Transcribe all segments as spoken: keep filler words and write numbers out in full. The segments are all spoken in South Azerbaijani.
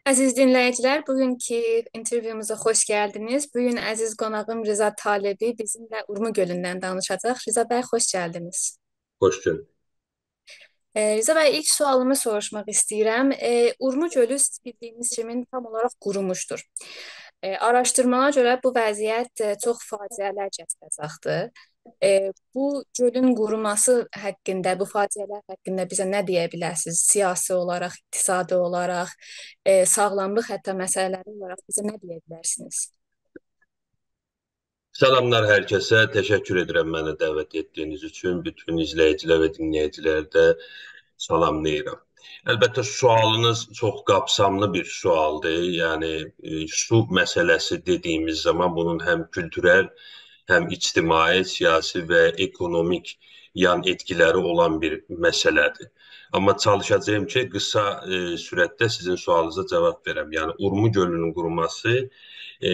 عزیز دینله‌ییجیلر، بوگونکو اینترویوموزا خوش گلدینیز. بو گون عزیز قوناغیم رضا طالبی بیزیمله اورمو گؤلوندن دانیشاجاق. رضا بی، خوش گلدینیز. خوش گؤردوک. ائ، رضا بی، ایلک سؤالیمی سوروشماق ایسته‌ییرم. ائ، اورمو گؤلو، سیز بیلدیگینیز کیمی، تام اولاراق قوروموشدور. ائ، آراشدیرمالارا گؤره بو وضعیت، ائ، چوخ فاجعه‌لر گتیره‌جکدیر. ائ، بو گؤلون قوروماسی حاقیندا، بو فاجعه‌لر حاقیندا بیزه نه دئیه بیلرسینیز؟ سیاسی اولاراق، اقتصادی اولاراق، ائ، ساغلاملیق حتی مسئله‌لری اولاراق بیزه نه دئیه بیلرسینیز؟ سلاملار هر کسه، تشکر ائدیرم منی دعوت ائتدیگینیز اوچون. بوتون ایزله‌ییجیلر و دینله‌ییجیلری ده سلاملاییرام. البته، سؤالینیز چوخ قاپساملی بیر سؤالدیر. یعنی، ائ، سو مسئله‌سی دئدیگیمیز زامان بونون هم کولتورل، هم اجتماعی، سیاسی و اکونومیک یان ائتکیلری اولان بیر مسئله‌دیر. آمما چالیشاجاغام کی، قیسا، ائ، صورتده سیزین سؤالینیزا جواب وئرم. یعنی، اورمو گؤلونون قوروماسی، ائ،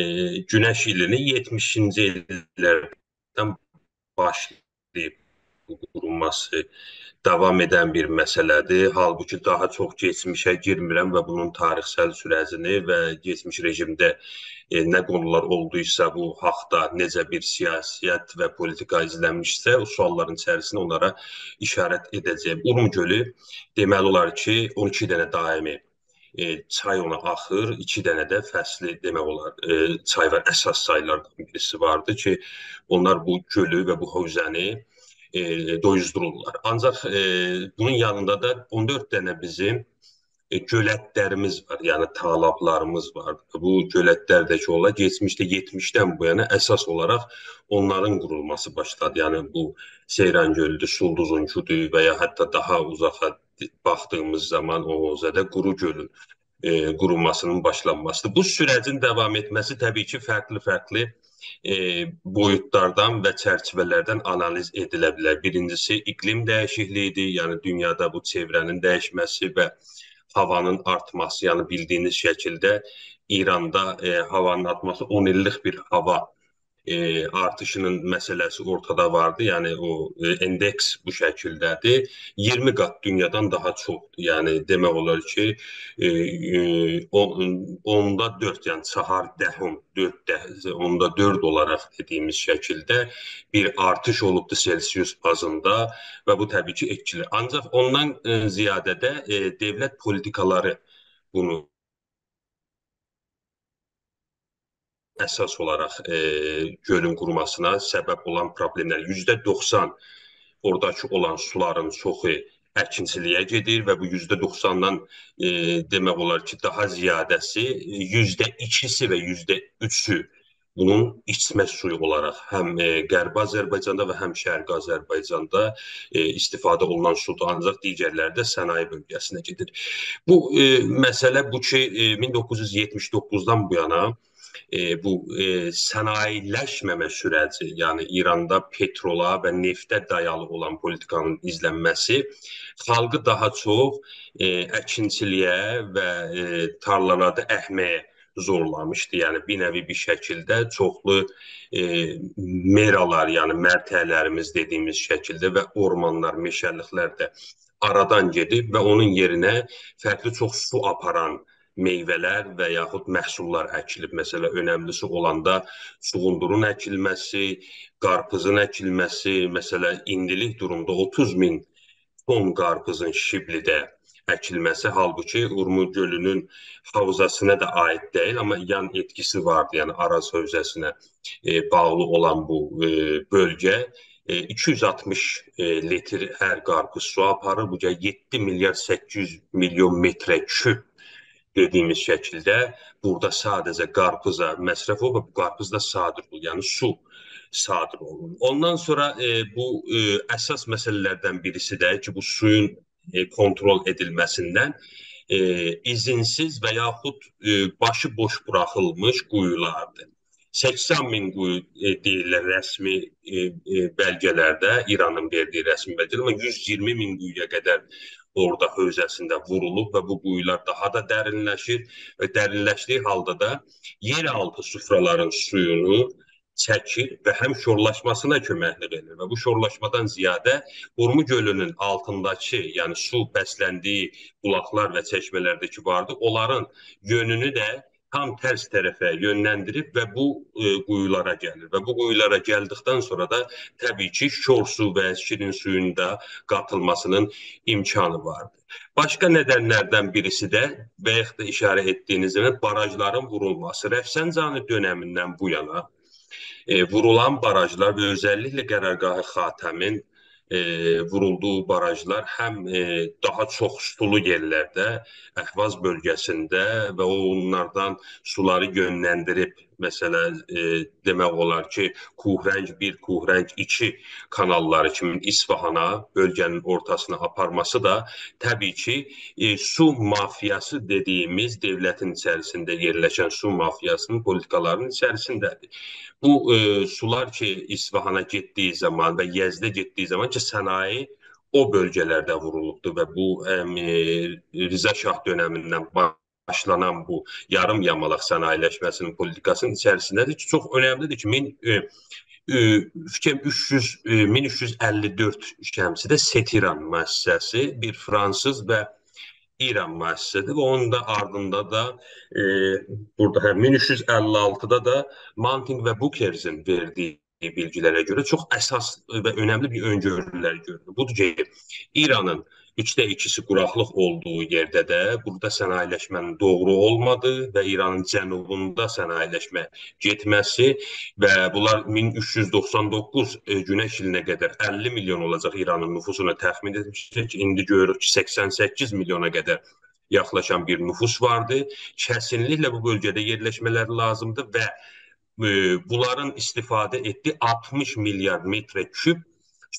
گونش ایلینین یئتمیشینجی ایللردن باشلاییب بو قوروماسی داوام ائدن بیر مسئله‌دیر. حالبوکی داها چوخ کئچمیشه گیرمیرم و بونون تاریخسل سورجینی و کئچمیش رژیمده، ائ، نه قونولار اولدویسا، بو حاقدا نئجه بیر سیاست و پولیتیکا ایزلنمیشسه، او سؤاللارین ایچریسینده اونلارا اشارت ائده‌جه‌یم. اورمو گؤلو، دئمه‌لی اولار کی، اون ایکی دنه دائمی، ائ، چای اونا آخیر، ایکی دنه ده فصلی دئمک اولار، ائ، چای وار، اساس چایلاردان بیریسی واردی کی، اونلار بو گؤلو و بو حوزه‌نی، ائ، دویوزدورورلار. آنجاق، ائ، بونون یانیندا دا اون دؤرد دنه بیزیم، ائ، گؤلتلریمیز وار، یعنی تالابلاریمیز وار. بو گؤلتلر ده کی، اونلار کئچمیشده یئتمیشدن بو یانا اساس اولاراق اونلارین قورولماسی باشلادی. یعنی بو سئیران گؤلودور، سولدوزونکودور و یا حتی داها اوزاغا باخدیغیمیز زامان او حوزه‌ده قورو گؤلون، ائ، قوروماسینین باشلانماسیدیر. بو سورجین داوام ائتمه‌سی طبیعی کی، فرقلی-فرقلی، ائ، بویوتلاردان و چرچیوه‌لردن آنالیز ائدیله بیلر. بیرینجیسی اقلیم دییشیکلیگیدیر، یعنی دونیادا بو چئوره‌نین دییشمه‌سی و هاوانین آرتماسی، یعنی بیلدیگینیز شکیلده ایراندا، ائ، هاوانین آرتماسی اون ایللیک بیر هاوا ائ، آرتیشینین مسئله‌سی اورتادا واردی. یعنی او، ائ، اندکس بو شکیلده‌دیر. اییرمی قات دونیادان داها چوخدور. یعنی دئمک اولار کی، ائ، ائ، او، اوندا دؤرد، یعنی چهار دهم، دؤرد ده، اوندا دؤرد اولاراق دئدیگیمیز شکیلده بیر آرتیش اولوبدور سلسیوس بازیندا و بو طبیعی کی، ائتکیلی. آنجاق اوندان، ائ، زیاده ده، ائ، دؤولت پولیتیکالاری بونو اساس اولاراق، ائ، گؤلون قوروماسینا سبب اولان پروبلئملر. یوزده دوخسان اوراداکی اولان سولارین چوخو اکینچیلیگه گئدیر و بو یوزده دوخساندان، ائ، دئمک اولار کی، داها زیاده‌سی، یوزده ایکیسی و یوزده اوچو بونون ایچمه سویو اولاراق هم، ائ، غربی آذربایجاندا و هم شرقی آذربایجاندا، ائ، استفاده اولونان سودور. آنجاق دیگرلری ده صنایع بؤلگه‌سینه گئدیر. بو، ائ، مسئله بو کی، ائ، مین دوققوز یوز یئتمیش دوققوزدان بو یانا، ائ، بو، ائ، صنایع‌لشمه‌مه سورجی، یعنی ایراندا پترولا و نفته دایالی اولان پولیتیکانین ایزلنمه‌سی خالقی داها چوخ، ائ، اکینچیلیگه و، ائ، تارلالاردا اکمه‌یه زورلامیشدی. یعنی بیر نوعی بیر شکیلده چوخلو، ائ، مرالار، یعنی مرتع‌لریمیز دئدیگیمیز شکیلده و اورمانلار، مئشه‌لیکلر ده آرادان گئدیب و اونون یئرینه فرقلی چوخ سو آپاران میوه‌لر و یاخود محصوللار اکیلیب. مثلا، اؤنملیسی اولاندا سوغوندورون اکیلمه‌سی، قارپیزین اکیلمه‌سی، مثلا، ایندیلیک دورومدا اوتوز مین تون قارپیزین شیبلیده اکیلمه‌سی، حالبوکی اورمو گؤلونون حوزه‌سینه ده عایید دئییل، آمما یان ائتکیسی واردی، یعنی آراز حوزه‌سینه، ائ، باغلی اولان بو، ائ، بؤلگه، ائ، ایکی یوز آلتمیش، ائ، لیتر هر قارپیز سو آپاریر. بو گل یئددی میلیارد سککیز یوز میلیون متر کوب دئدیگیمیز شکیلده بورادا ساده‌جه قارپیزا مصرف اولور و بو قارپیز دا صادر اولور، یعنی سو صادر اولونور. اوندان سونرا، ائ، بو، ائ، اساس مسئله‌لردن بیریسی ده کی، بو سویون، ائ، کنترل ائدیلمه‌سیندن، ائ، ایذینسیز و یاخود، ائ، باشی بوش بوراخیلمیش قویولاردیر. سکسن مین قویو، ائ، دئییرلر رسمی، ائ، ائ، بلگه‌لرده، ایرانین وئردیگی رسمی بلگه‌لرده، آمما یوز اییرمی مین قویویا قدر اورادا حوزه‌سینده وورولوب و بو قویولار داها دا درینلشیر و درینلشدیگی حالدا دا یئرآلتی سفره‌لرین سویونو چکیر و هم شورلاشماسینا کؤمکلیک ائدیر. و بو شورلاشمادان زیاده اورمو گؤلونون آلتینداکی، یعنی سو بسلندیگی بولاقلار و چشمه‌لر ده کی واردی، اونلارین یؤنونو ده تام ترس طرفه یؤنلندیریب و بو، ائ، قویولارا گلیر. و بو قویولارا گلدیکدن سونرا دا طبیعی کی، شور سو و شیرین سویون دا قاتیلماسی‌نین امکانی واردیر. باشقا ندن‌لردن بیریسی ده، بایاق دا ایشاره ائتدیگینیز کیمی، باراژلارین وورولماسی. رفسنجانی دؤنمیندن بو یانا، ائ، وورولان باراژلار و اؤزللیکله قرارگاه خاتمین، ائ، وورولدوغو باراژلار هم، ائ، داها چوخ سولو یئرلرده، اهواز بؤلگه‌سینده و او اونلاردان سولاری یؤنلندیریب، مثلا، ائ، دئمک اولار کی، کوهرنگ بیر، کوهرنگ ایکی کاناللاری کیمی اصفهانا، بؤلگه‌نین اورتاسینا آپارماسی دا طبیعی کی، ائ، سو مافیاسی دئدیگیمیز دؤولتین ایچریسینده یئرلشن سو مافیاسی‌نین پولیتیکالارینین ایچریسینده‌دیر. بو، ائ، سولار کی، اصفهانا گئتدیگی زامان و یزده گئتدیگی زامان کی، صنایع او بؤلگه‌لرده وورولوبدور و بو، ائم، ائ، رضا شاه دؤنمیندن باشلانان بو یاریم یامالاق صنایع‌لشمه‌سی‌نین پولیتیکاسی‌نین ایچریسینده‌دیر کی، چوخ اؤنملی‌دیر کی، مین، ائ، ائ، فیکریم اوچ یوز، ائ، مین اوچ یوز اللی دؤرد شمسی‌ده ست‌ایران مؤسسه‌سی بیر فرانسیز و ایران مؤسسه‌دیر و اونون دا آردیندا دا، ائ، بورادا، هه، مین اوچ یوز اللی آلتیدا دا مانتینگ و بوکرزین وئردیگی بیلگی‌لره گؤره چوخ اساس و اؤنملی بیر اؤنگؤرولر گؤرونور. بودور کی، ایرانین اوچده ایکیسی قوراقلیق اولدوغو یئرده ده بورادا صنایع‌لشمه‌نین دوغرو اولمادیغی و ایرانین جنوبوندا صنایع‌لشمه گئتمه‌سی و بونلار مین اوچ یوز دوخسان دوققوز، ائ، گونش ایلینه قدر اللی میلیون اولاجاق ایرانین نفوسونا تخمین ائتمیشدیر کی، ایندی گؤروروک کی، سکسن سککیز میلیونا قدر یاخلاشان بیر نفوس واردی. کسینلیکله بو بؤلگه‌ده یئرلشمه‌لری لازیمدیر و، ائ، بونلارین استفاده ائتدیگی آلتمیش میلیارد متر کوب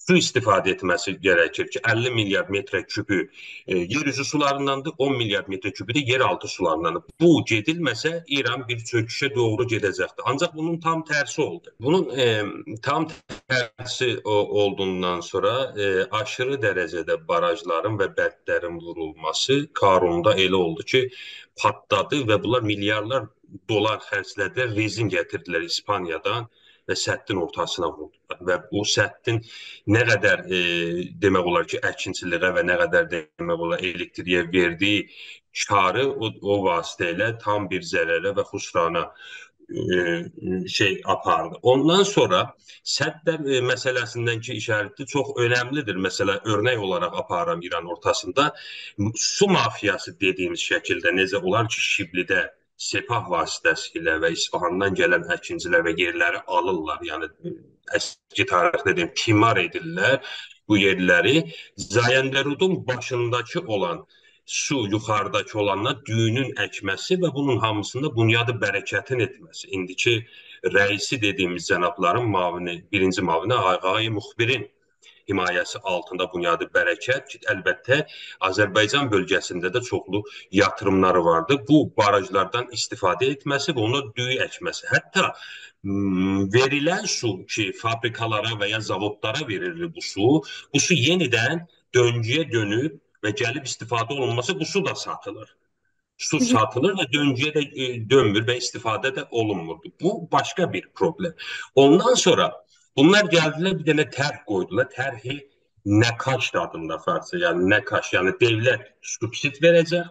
سو استفاده ائتمه‌سی گرکیر کی، اللی میلیارد متر کوبو، ائ، یئر اوزو سولاریندان‌دیر، اون میلیارد متر کوبو ده یئر آلتی سولاریندان‌دیر. بو گئدیلمه‌سه، ایران بیر چؤکوشه دوغرو گئده‌جکدیر. آنجاق بونون تام ترسی اولدو. بونون، ائ، تام ترسی او-، اولدوغوندان سونرا، ائ، آشیری درجه‌ده باراژلارین و بندلرین وورولماسی کاروندا ائله اولدو کی، پاتلادی و بونلار میلیاردلار دلار خرجله‌دیلر، رزین گتیردیلر ایسپانیادان و سدین اورتاسینا ووردولار. و بو سدین نه قدر، ائ، دئمک اولار کی، اکینچیلیگه و نه قدر، دئمک اولار، الکتریگه وئردیگی کاری او، او واسطه ایله تام بیر ضرره و خسرانا، ائ، شئی آپاردی. اوندان سونرا سدلر، ائ، مسئله‌سیندن کی، ایشاره ائتدی، چوخ اؤنملی‌دیر. مثلا، اؤرنک اولاراق آپاریرام ایران اورتاسیندا. سو مافیاسی دئدیگیمیز شکیلده نئجه اولار کی، شیبلی‌ده سپاه واسطه‌سیله و اصفهاندان گلن اکینچیلر و یئرلری آلیرلار. یعنی، اسکی تاریخده دئییم، تیمار ائدیرلر بو یئرلری. زاینده‌رودون باشینداکی اولان سو، یوخاریداکی اولانلار دویونون اکمه‌سی و بونون هامیسیندا بنیاد برکتین ائتمه‌سی. ایندیکی رئیسی دئدیگیمیز جنابلارین معاونی، بیرینجی معاونی آقای مخبرین حمایه‌سی آلتیندا بنیاد برکت کی، البته، آذربایجان بؤلگه‌سینده ده چوخلو یاتیریملاری واردی. بو باراژلاردان استفاده ائتمه‌سی و اونا دویو اکمه‌سی. حتی، م، وئریلن سو کی، فابریکالارا و یا زاوودلارا وئریلیر بو سو، بو سو یئنیدن دؤنگویه دؤنوب و گلیب استفاده اولونماسی، بو سو دا ساتیلیر. سو هی هی. ساتیلیر و دؤنگویه ده، ائ، دؤنمور و استفاده ده اولونموردو. بو باشقا بیر پروبلئم. اوندان سونرا بونلار گلدیلر، بیر دنه طرح قویدولار. طرح نکاشت آدیندا فارسجا، یعنی نکاش، یعنی دؤولت سوبسید وئره‌جک.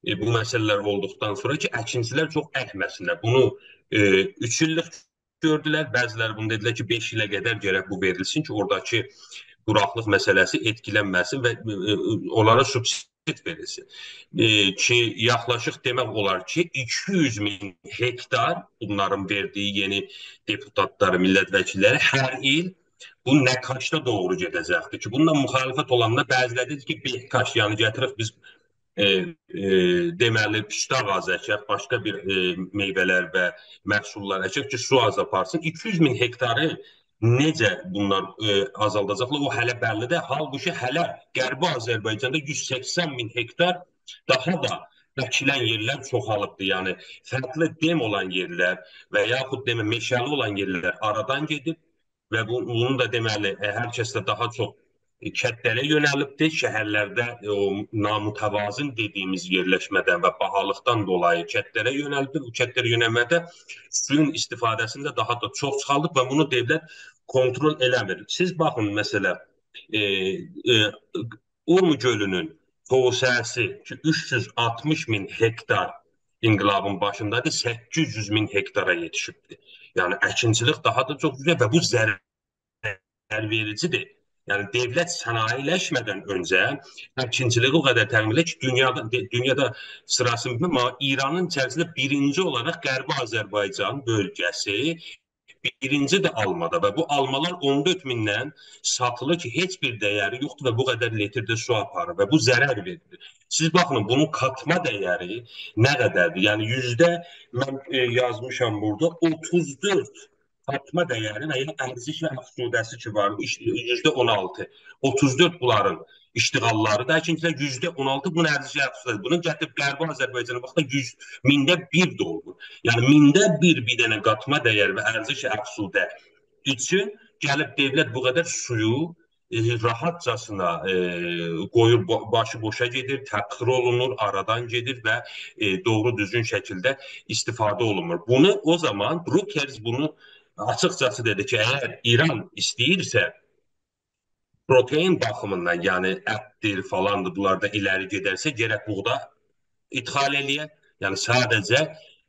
ائ، بو مسئله‌لر اولدوقدان سونرا کی، اکینچیلر چوخ اکمه‌سینلر. بونو، ائ، اوچ ایللیک گؤردولر. بعضی‌لری بونو دئدیلر کی، بئش ایله قدر گرک بو وئریلسین کی، اوراداکی قوراقلیق مسئله‌سی ائتکیلنمه‌سین و، ائ، ائ، اونلارا سوبسید وئریلسین. ائ، کی، یاخلاشیق دئمک اولار کی، ایکی یوز مین هکتار بونلارین وئردیگی یئنی دپوتاتلاری، میللت وکیللری هر ایل بو نکاشتا دوغرو گئده‌جکدیر کی، بونونلا مخالفت اولاندا بعضی‌لری دئدی کی، بهکاشت، یعنی گتیرک بیز، ائ، ائ، دئمه‌لی، پیشتاق آز اکک، باشقا بیر، ائ، میوه‌لر و محصوللار اکک کی، سو آز آپارسین. ایکی یوز مین هکتاری نئجه بونلار، ائ، آزالداجاقلار، او هله بللی دئییل. حالبوکی هله غربی آذربایجاندا یوز سکسن مین هکتار، داها دا اکیلن یئرلر چوخالیبدیر. یعنی، فرقلی دم اولان یئرلر و یاخود دئمه، مئشه‌لی اولان یئرلر آرادان گئدیب و بو، بونو دا دئمه‌لی، ائ، هر کس ده داها چوخ ائ، کندلره یؤنلیبدیر. شهرلرده، ائ، او نامتوازن دئدیییمیز یئرلشمه‌دن و باهالیقدان دولایی کندلره یؤنلیبدیر. بو کندلره یؤنلمه‌ده سویون استفاده‌سینی ده داها دا چوخ چیخاردیب و بونو دؤولت کنترل ائله‌میر. سیز باخین، مثلا، ائ، ائ، اورمو گؤلونون توسعه‌سی کی، اوچ یوز آلتمیش مین هکتار انقلابین باشیندادیر، سککیز یوز مین هکتارا یئتیشیبدیر. یعنی، اکینچیلیک داها دا چوخ گوجلو و بو ضرر وئریجیدیر. یعنی، دؤولت صنایع‌لشمه‌دن اؤنجه اکینچیلیگی او قدر تأمین ائدیر کی، دونیادا، دئ-، دونیادا سیراسینی بیلمیرم، آمما ایرانین ایچریسینده بیرینجی اولاراق غربی آذربایجان بؤلگه‌سی بیرینجیدیر آلمادا و بو آلمالار اون دؤرد میندن ساتیلیر کی، هئچ بیر ده‌یری یوخدور و بو قدر لیترده سو آپاریر و بو ضرر وئریر. سیز باخین، بونون قاتما ده‌یری نه قدردیر؟ یعنی، یوزده، من، ائ، یازمیشام بورادا، اوتوز دؤرد قاتما ده‌یری و یا ارزش افزوده‌سی کی وار، ایش-، یوزده اون آلتی. اوتوز دؤرد بونلارین اشتغاللاری دا، اکینچیلر، یوزده اون آلتی بونون ارزش افزوده‌سی. بونون گتیریب غربی آذربایجانا باخدا یوز، مینده بیر دولدور. یعنی، مینده بیر، بیر دنه قاتما ده‌یر و ارزش افزوده اوچون گلیب دؤولت بو قدر سویو، ائ، راحتجاسینا، ائ، قویور، با-، باشی بوشا گئدیر، تبخیر اولونور، آرادان گئدیر و، ائ، دوغرو دوزگون شکیلده استفاده اولونمور. بونو او زامان Reuters بونو آچیقجاسی دئدی کی، اگر ایران ایسته‌ییرسه، پروتئین باخیمیندان، یعنی اتدیر، فلاندیر، بونلاردا ایره‌لی گئدرسه، گرک بوغدا ادخال ائله‌یه. یعنی، ساده‌جه،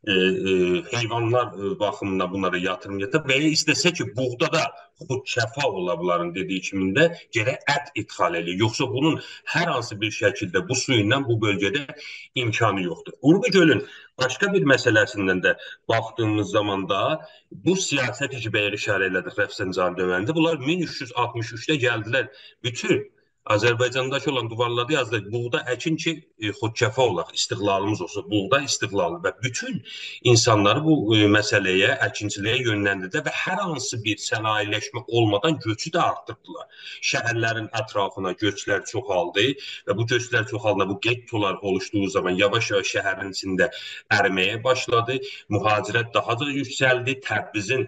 ائ، ائ، حیوانلار، ائ، باخیمیندان بونلارا یاتیریم یاتا و یا ایسته‌سه کی، بوغدا دا خودکفا اولا، بونلارین دئدییی کیمین ده گرک ات ادخال ائله‌یه. یوخسا بونون هر هانسی بیر شکیلده بو سویوندان بو بؤلگه‌ده امکانی یوخدور. اورمو گؤلون باشقا بیر مسئله‌سیندن ده باخدیغیمیز زامان دا بو سیاستی کی، بیر اشاره ائله‌دیک، رفسنجانی دؤنمینده، بونلار مین اوچ یوز آلتمیش اوچده گلدیلر. بوتون آذربایجانداکی اولان دیوارلاردا یازدیلار: «بوغدا اکین کی، ائ، خودکفا اولاق، استقلالیمیز اولسون، بوغدا استقلالی» و بوتون اینسانلاری بو، ائ، مسئله‌یه، اکینچیلیگه یؤنلندیردیلر و هر هانسی بیر صنایع‌لشمه اولمادان گؤچو ده آرتدیردیلار. شهرلرین اطرافینا گؤچلر چوخالدی و بو گؤچلر چوخالداندا بو گئتتولار اولوشدوغو زامان یاواش-یاواش شهرین ایچینده اریمه‌یه باشلادی. مهاجرت داها دا یوکسلدی. تبریزین،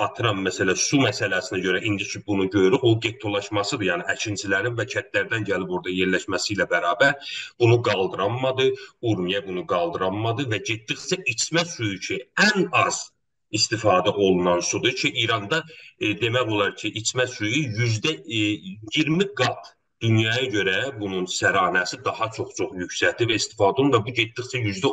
آتیرام، مثلا، سو مسئله‌سینه گؤره ایندی کی بونو گؤروروک، او گئتتولاشماسیدیر. یعنی، اکینچیلرین و کندلردن گلیب اورادا یئرلشمه‌سی ایله برابر بونو قالدیرانمادی، اورمیه بونو قالدیرانمادی و گئتدیکجه ایچمه سویو کی، ان آز استفاده اولونان سودور کی، ایراندا، ائ، دئمک اولار کی، ایچمه سویو یوزده، ائ، اییرمی قات دونیایا گؤره بونون سرانه‌سی داها چوخ-چوخ یوکسکدیر و استفاده اولونور و بو گئتدیکجه یوزده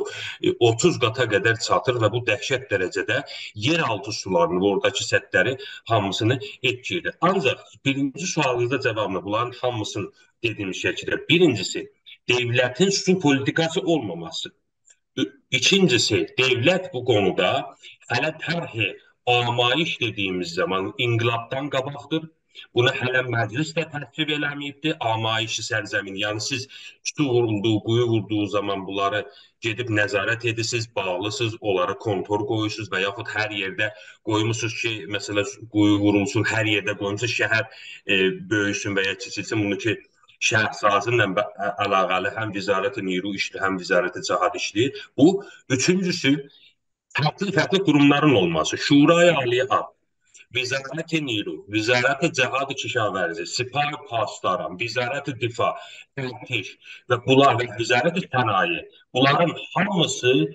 اوتوز قاتا قدر چاتیر و بو دهشت درجه‌ده یئرآلتی سولارینی و اوراداکی سدلری هامیسینی ائتکیله‌ییر. آنجاق بیرینجی سؤالینیزدا جاوابیندا بونلارین هامیسینی دئدیییم شکیلده. بیرینجیسی، دؤولتین سو پولیتیکاسی اولماماسی. اؤ-، ایکینجیسی، دؤولت بو قونودا هله طرح آمایش دئدیییمیز زامان انقلابدان قاباقدیر. بونو هله مجلس ده تصویب ائله‌مه‌ییبدیر. آمایش سرزمین، یعنی سیز سو وورولدوغو، قویو ووردوغو زامان بونلاری گئدیب نظارت ائدیرسینیز، باغلیسینیز، اونلارا کنتور قویورسونوز و یاخود هر یئرده قویموسونوز کی، مثلا، قویو وورولسون، هر یئرده قویموسونوز، شهر، ائ، بؤیوسون و یا کیچیلسین. بونو کی، شهرسازی ایله به-، علاقه‌لی هم وزارت نیرو ایشله‌ییر، هم وزارت جهاد ایشله‌ییر. بو، اوچونجوسو، فرقلی-فرقلی قوروملارین اولماسی، شورای عالی آب، وزارت نیرو، وزارت جهاد کشاورزی، سپاه پاسداران، وزارت دفاع، ارتش و بونلار و وزارت صنایع، بونلارین هامیسی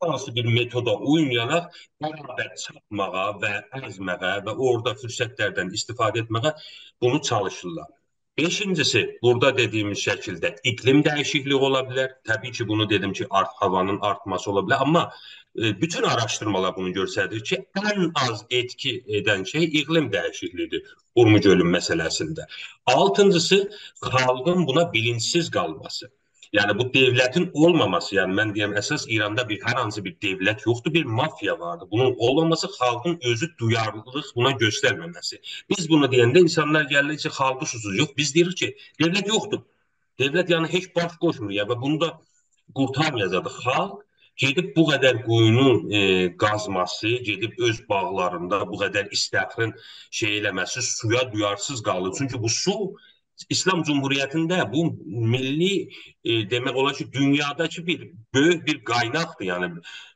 هر هانسی بیر متودا اویمایاراق برابر چاپماغا و ازمه‌یه و اورادا فرصتلردن استفاده ائتمه‌یه بونو چالیشیرلار. بئشینجیسی، بورادا دئدیییمیز شکیلده اقلیم دییشیکلیگی اولا بیلر. طبیعی کی، بونو دئدیم کی، آرت-، هاوانین آرتماسی اولا بیلر. آمما، ائ، بوتون آراشدیرمالار بونو گؤستریر کی، ان آز ائتکی ائدن شئی اقلیم دییشیکلیگیدیر اورمو گؤلون مسئله‌سینده. آلتینجیسی، خالقین بونا بیلینجسیز قالماسی. یعنی، بو دؤولتین اولماماسی، یعنی، من دئیم، اساس ایراندا بیر، هر هانسی بیر دؤولت یوخدور، بیر مافیا واردیر. بونون اولماماسی، خالقین اؤزو دویارلیلیق بونا گؤسترمه‌مه‌سی. بیز بونو دئینده اینسانلار گلیر کی، خالقی سوسوز. یوخ، بیز دئییریک کی، دؤولت یوخدور. دؤولت، یعنی، هئچ باش قوشمور، یعنی، و بونو دا قورتارمایاجاقدیر. خالق گئدیب بو قدر قویونون، ائ، قازماسی، گئدیب اؤز باغلاریندا بو قدر استخرین شئی ائله‌مه‌سی، سویا دویارسیز قالیر. چونکی بو سو ایسلام جمهوریتینده بو میللی، ائ، دئمک اولار کی، دونیاداکی بیر بؤیوک بیر قایناقدیر. یعنی،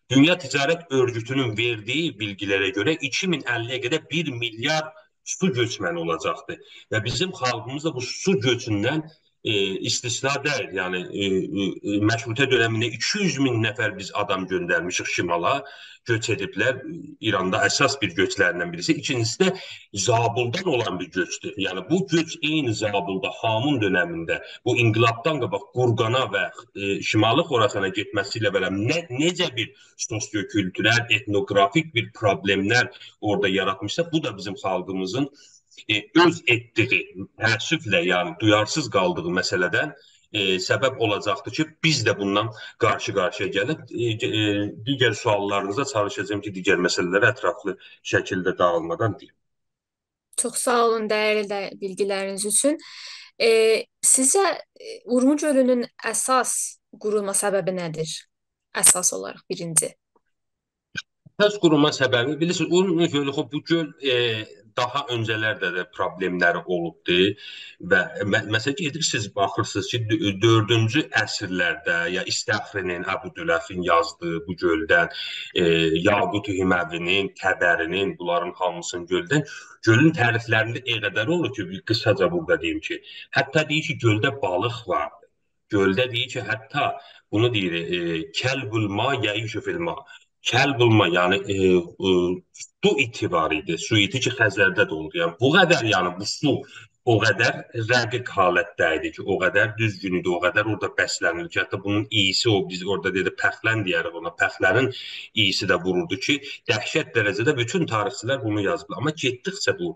دونیا تجارت اؤرگوتونون وئردییی بیلگیلره گؤره، ایکی مین اللی‌یه قدر بیر میلیارد سو گؤچمنی اولاجاقدی. و بیزیم خالقیمیز دا بو سو گؤچوندن، ائ، استثنا دئییل. یعنی، ائ، ائ، ائ، مشروطه دؤنمینده ایکی یوز مین نفر بیز آدام گؤندرمیشیک شیمالا، گؤچ ائدیبلر. ایراندا اساس بیر گؤچلریندن بیریسی. ایکینجیسی ده زابلدان اولان بیر گؤچدور. یعنی، بو گؤچ عینی زابلدا، هامون دؤنمینده، بو انقلابدان قاباق قورغانا و، ائ، شیمالی خوراسانا گئتمه‌سی ایله بئله نه، نئجه بیر سوسیوکولتورل، ائتنوگرافیک بیر پروبلئملر اورادا یاراتمیشسا، بو دا بیزیم خالقیمیزین، ائ، اؤز ائتدیگی، تأسفله، یعنی دویارسیز قالدیغی مسئله‌دن، ائ، سبب اولاجاقدیر کی، بیز ده بوندان قارشی-قارشییا گلیب، ائ، ائ، دیگر سؤاللارینیزا چالیشاجاغام کی، دیگر مسئله‌لری اطرافلی شکیلده داغیلمادان دئییم. چوخ ساغ اولون، دیرلی ده بیلگیلرینیز اوچون. ائ، سیزجه، ائ، اورمو گؤلونون اساس قوروما سببی نه‌دیر؟ اساس اولاراق بیرینجی. اساس قوروما سببی، بیلیرسینیز، اورمو گؤلو، خوب، بو گؤل، ائ، داها اؤنجه‌لرده ده پروبلئملری اولوبدور و مه-، مثلا، گئدیرسینیز، باخیرسینیز کی، دؤ-، دؤردونجو عصرلرده یا استخری‌نین، ابودولفین یازدیغی بو گؤلدن، ائ، یاقوت حموی‌نین، طبری‌نین، بونلارین هامیسینین گؤلدن، گؤلون تعریفلرینده ائ قدر اولور کی، بیر قیساجا بورادا دئییم کی، حتی دئییر کی، گؤلده بالیق وار. گؤلده دئییر کی، حتی بونو دئییر، ائ، «کلب الماء یعیش فی الماء». کلب الماء، یعنی، ائ، ائ، سو ایتی وار ایدی. سو ایتی کی، خزرده ده اولور. یعنی، بو قدر، یعنی، بو سو او قدر رقیق حالتده ایدی کی، او قدر دوزگون ایدی، او قدر اورادا بسله‌نیردی کی، حتی بونون اییسی او، بیز اورادا دئدی، پخلن دئیه‌ریک اونا، پخلنین اییسی ده ووروردو کی، دهشت درجه‌ده بوتون تاریخچیلر بونو یازیبلار. آمما گئتدیکجه بو،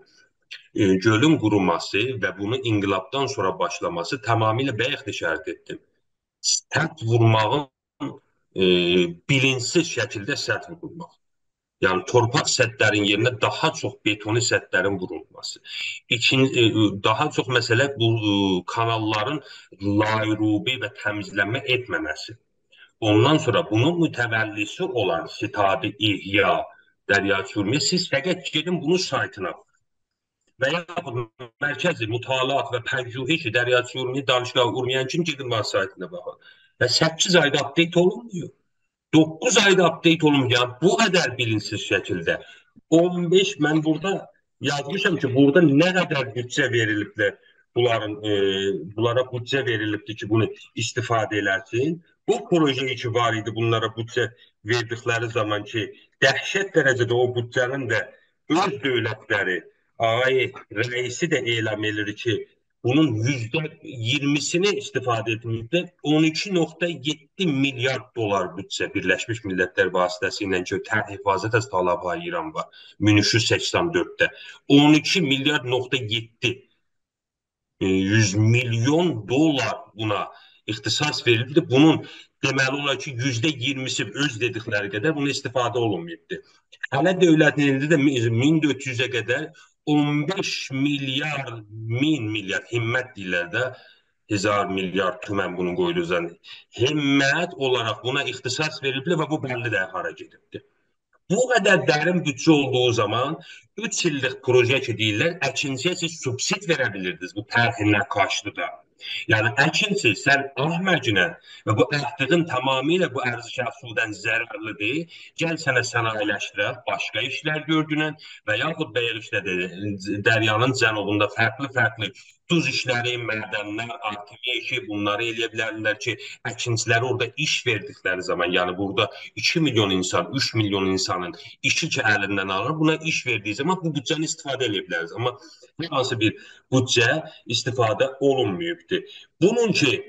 ائ، گؤلون قوروماسی و بونون انقلابدان سونرا باشلاماسی تمامیله بایاق دا ایشارت ائتدیم. سد وورماغین، ائ، بیلینجسیز شکیلده سد وورولماق. یعنی، تورپاق سدلرین یئرینه داها چوخ بتونی سدلرین وورولماسی. ایکین-، ائ، داها چوخ مسئله بو، ائ، کاناللارین لایروبی و تمیزلنمه ائتمه‌مه‌سی. اوندان سونرا بونون متولی‌سی اولان ستاد احیا دریاچه ارومیه، سیز فقط گئدین بونون سایتینا باخین. و یاخود مرکز مطالعات و پژوهش دریاچه ارومیه، دانشگاه ارومیه‌نین کی، گئدین بونلارین سایتینا باخین. و سککیز آیدا آپدیت اولونمویور. دوققوز آیدا آپدیت اولونمویور. یعنی، بو قدر بیلینجسیز شکیلده. اون بئش، من بورادا یازمیشام کی، بورادا نه قدر بودجه وئریلیبدیر، بونلارین، ائ، بونلارا بودجه وئریلیبدیر کی، بونو استفاده ائله‌سین. بو پروژه کی وار ایدی، بونلارا بودجه وئردیکلری زامان کی، دهشت درجه‌ده او بودجه‌نین ده اؤز دؤولتلری، آقای رئیسی ده اعلام ائدیر کی، بونون یوزده اییرمیسینی استفاده ائتمه‌ییبدیر. اون ایکی نقطه یئددی میلیارد دلار بودجه بیرلشمیش میللتلر واسطه‌سیله کی، «تر حفاظت از تالاب‌های ایران» وار، مین اوچ یوز سکسن دؤردده. اون ایکی میلیارد نقطه یئددی، ائ، یوز میلیون دلار بونا اختصاص وئریلدی. بونون دئمه‌لی اولار کی، یوزده اییرمیسی اؤز دئدیکلری قدر بونا استفاده اولونماییبدی. هله دؤولتین ایندی ده می-، مین دؤرد یوزه قدر اون بئش میلیارد، مین میلیارد، همت دئییرلر ده، هزار میلیارد تومن بونون قویدوغو زن-، همت اولاراق بونا اختصاص وئریبدیر و بو بللی ده هارا گئدیبدیر. بو قدر درین بودجه اولدوغو زامان اوچ ایللیک پروژه کی دئییرلر، اکینچی‌یه سیز سوبسید وئره بیلیردینیز بو طرح نقاشی‌ده. یعنی، اکینچی، سن احمقینن و بو اکدیگین تمامیله بو عرض شهر سودن ضررلی‌دیر. گل سنه صنایع‌لشدیرک، باشقا ایشلر گؤردونن و یاخود بایاق ایشله‌دی، دریانین جنوبوندا فرقلی-فرقلی دوز ایشلری، معدنلر، آرتمی ایشی، بونلاری ائلیه بیلرلر کی، اکینچی‌لره اورادا ایش وئردیکلری زامان، یعنی بورادا ایکی میلیون اینسان، اوچ میلیون اینسانین ایشی کی الیندن آلینیر، بونا ایش وئردیگی زامان بو بودجه‌نی استفاده ائلیه بیلریز. آمما هر هانسی بیر بودجه استفاده اولونماییبدیر. بونون کی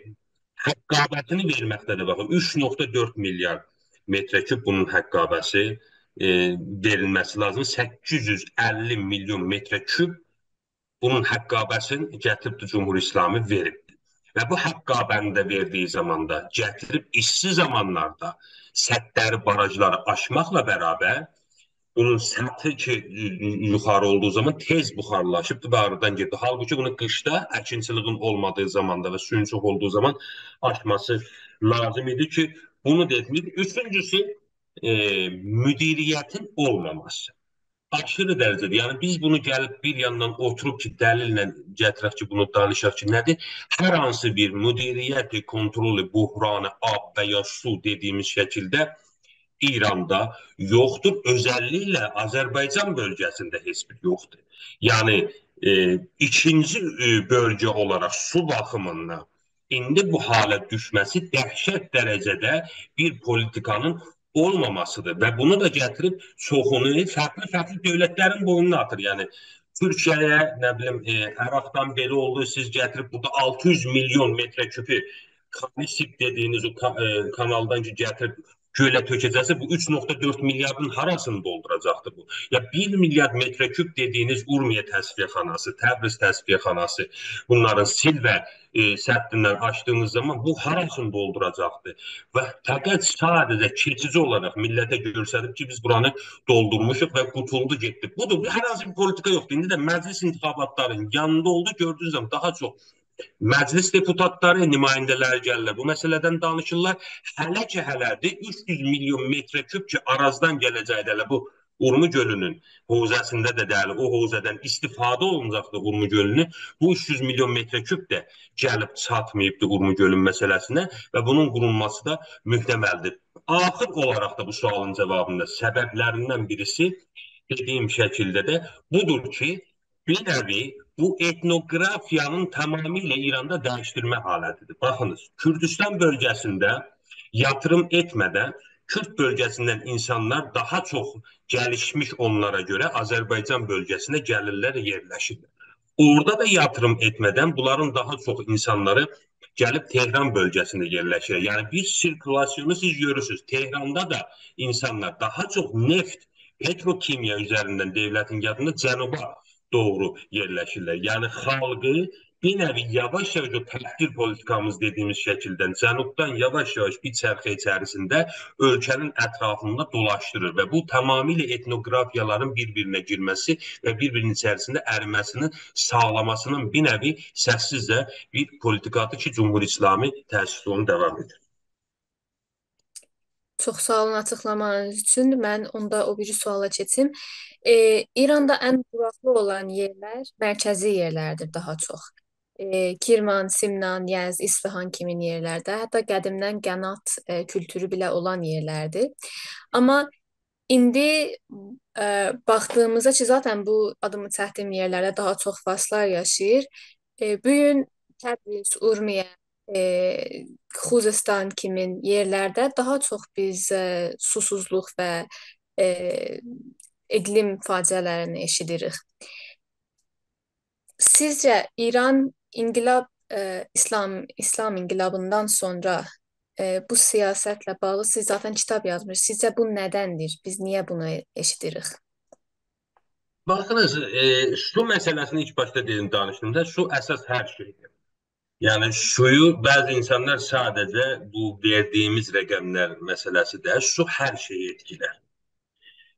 حقابتینی وئرمکده ده، باخین، اوچ نقطه دؤرد میلیارد متر کوب بونون حقابه‌سی، ائ، وئریلمه‌سی لازیم. سککیز یوز اللی میلیون متر کوب بونون حقابه‌سینی گتیریبدی جمهوری اسلامی وئریبدی. و بو حقابه‌نی ده وئردیگی زاماندا گتیریب ایستی زامانلاردا سدلری، باراژلاری آچماقلا برابر بونون سطحی کی، یو-، یوخاری اولدوغو زامان تئز بخارلاشیب و آرادان گئدیر. حالبوکی بونو قیشدا اکینچیلیگین اولمادیغی زاماندا و سویون چوخ اولدوغو زامان آچماسی لازیم ایدی کی، بونو دا ائتمه‌ییب. اوچونجوسو، ائ، مدیریتین اولماماسی. آشیری درجه‌ده. یعنی، بیز بونو گلیب بیر یاندان اوتوروب کی، دلیلله گتیرک کی، بونو دانیشاق کی، نه‌دیر؟ هر هانسی بیر مدیریت، کنترل بحران آب و یا سو دئدیگیمیز شکیلده ایراندا یوخدور. اؤزللیکله آذربایجان بؤلگه‌سینده هئچ بیر یوخدور. یعنی، ائ، ایکینجی، ائ، بؤلگه اولاراق سو باخیمیندان ایندی بو حاله دوشمه‌سی دهشت درجه‌ده بیر پولیتیکانین اولماماسیدیر و بونو دا گتیریب چوخونو فرقلی-فرقلی دؤولتلرین بوینونا آتیر. یعنی تورکیه‌یه، نه بیلیم، ائ، عراقدان بئله اولدو، سیز گتیریب بورادا آلتی یوز میلیون متر کوبو کالیسیب دئدیگینیز او کا-، ائ، کانالدان کی گتیریب گؤله تؤکه‌جکسه، بو اوچ نقطه دؤرد میلیاردین هاراسینی دولدوراجاقدیر بو؟ یا بیر میلیارد متر کوب دئدیگینیز اورمیه تصفیه‌خاناسی، تبریز تصفیه‌خاناسی، بونلارین سیلوه، ائ، سدیندن آچدیغینیز زامان بو هاراسینی دولدوراجاقدیر؟ و فقط ساده‌جه کئچیجی اولاراق میللته گؤستریب کی، بیز بورانی دولدورموشوق و قوتولدو گئتدی. بودور، هر هانسی بیر پولیتیکا یوخدور. ایندی ده مجلس انتخاباتلارین یانیندا اولدو، گؤردویونوز زامان داها چوخ مجلس دپوتاتلاری، نماینده‌لری گلیرلر، بو مسئله‌دن دانیشیرلار. هله کی هله‌دیر، اوچ یوز میلیون متر کوب کی آرازدان گله‌جکدی، هله بو اورمو گؤلونون حوزه‌سینده ده دئییل، او حوزه‌دن استفاده اولوناجاقدی اورمو گؤلونو. بو اوچ یوز میلیون متر کوب ده گلیب چاتماییبدی اورمو گؤلون مسئله‌سینه و بونون قورولماسی دا محتملدیر. آخیر اولاراق دا بو سؤالین جاوابیندا سببلریندن بیریسی، دئدیگیم شکیلده ده بودور کی، بیر نوعی بو ائتنوگرافیانین تمامیله ایراندا دییشدیرمه حالتیدیر. باخینیز، کوردوستان بؤلگه‌سینده یاتیریم ائتمه‌دن کورد بؤلگه‌سیندن اینسانلار داها چوخ گلیشمیش اونلارا گؤره آذربایجان بؤلگه‌سینه گلیرلر، یئرلشیرلر. اورادا دا یاتیریم ائتمه‌دن بونلارین داها چوخ اینسانلاری گلیب تهران بؤلگه‌سینده یئرلشیر. یعنی بیر سیرکولاسیونو سیز گؤرورسونوز. تهراندا دا اینسانلار داها چوخ نفت، پتروکیمیا اوزریندن دؤولتین یادیندا جنوبا دوغرو یئرلشیرلر. یعنی خالقی بیر نوعی یاواش-یاواش او تحجیر پولیتیکامیز دئدیگیمیز شکیلدن جنوبدان یاواش-یاواش بیر چرخه ایچریسینده اؤلکه‌نین اطرافیندا دولاشدیریر و بو تمامیله ائتنوگرافیالارین بیر-بیرینه گیرمه‌سی و بیر-بیرینین ایچریسینده اریمه‌سینین ساغلاماسینین بیر نوعی سس‌سیزجه بیر پولیتیکادیر کی، جمهوری اسلامی تأسفله اونو داوام ائدیر. چوخ ساغ اولون آچیقلامانیز اوچون. من اوندا او بیری سؤالا کئچیم. ائ، ایراندا ان قوراقلی اولان یئرلر مرکزی یئرلردیر داها چوخ. ائ، کرمان، سمنان، یزد، اصفهان کیمین یئرلرده، حتی قدیمدن قنات، ائ، کولتورو بئله اولان یئرلردیر. آمما ایندی، ائ، باخدیغیمیزدا کی، ذاتاً بو آدینی چکدیگیم یئرلرده داها چوخ فارسلار یاشاییر. ائ، بو گون تبریز، اورمیه، ائ، خوزستان کیمین یئرلرده داها چوخ بیز، ائ، سوسوزلوق و، ائ، اقلیم فاجعه‌لرینی ائشیدیریک. سیزجه ایران انقلاب، ائ، اسلام، اسلام انقلابیندان سونرا، ائ، بو سیاستله باغلی سیز ذاتاً کیتاب یازمیشسینیز. سیزجه بو ندندیر؟ بیز نییه بونو ائشیدیریک؟ باخینیز، ائ، سو مسئله‌سینی ایلک باشدا دئدیم، دانیشدیم دا، سو اساس هر شئیدیر. یعنی سویو بعضی اینسانلار ساده‌جه بو وئردیگیمیز رقملر مسئله‌سی ده، سو هر شئیی ائتکیلر.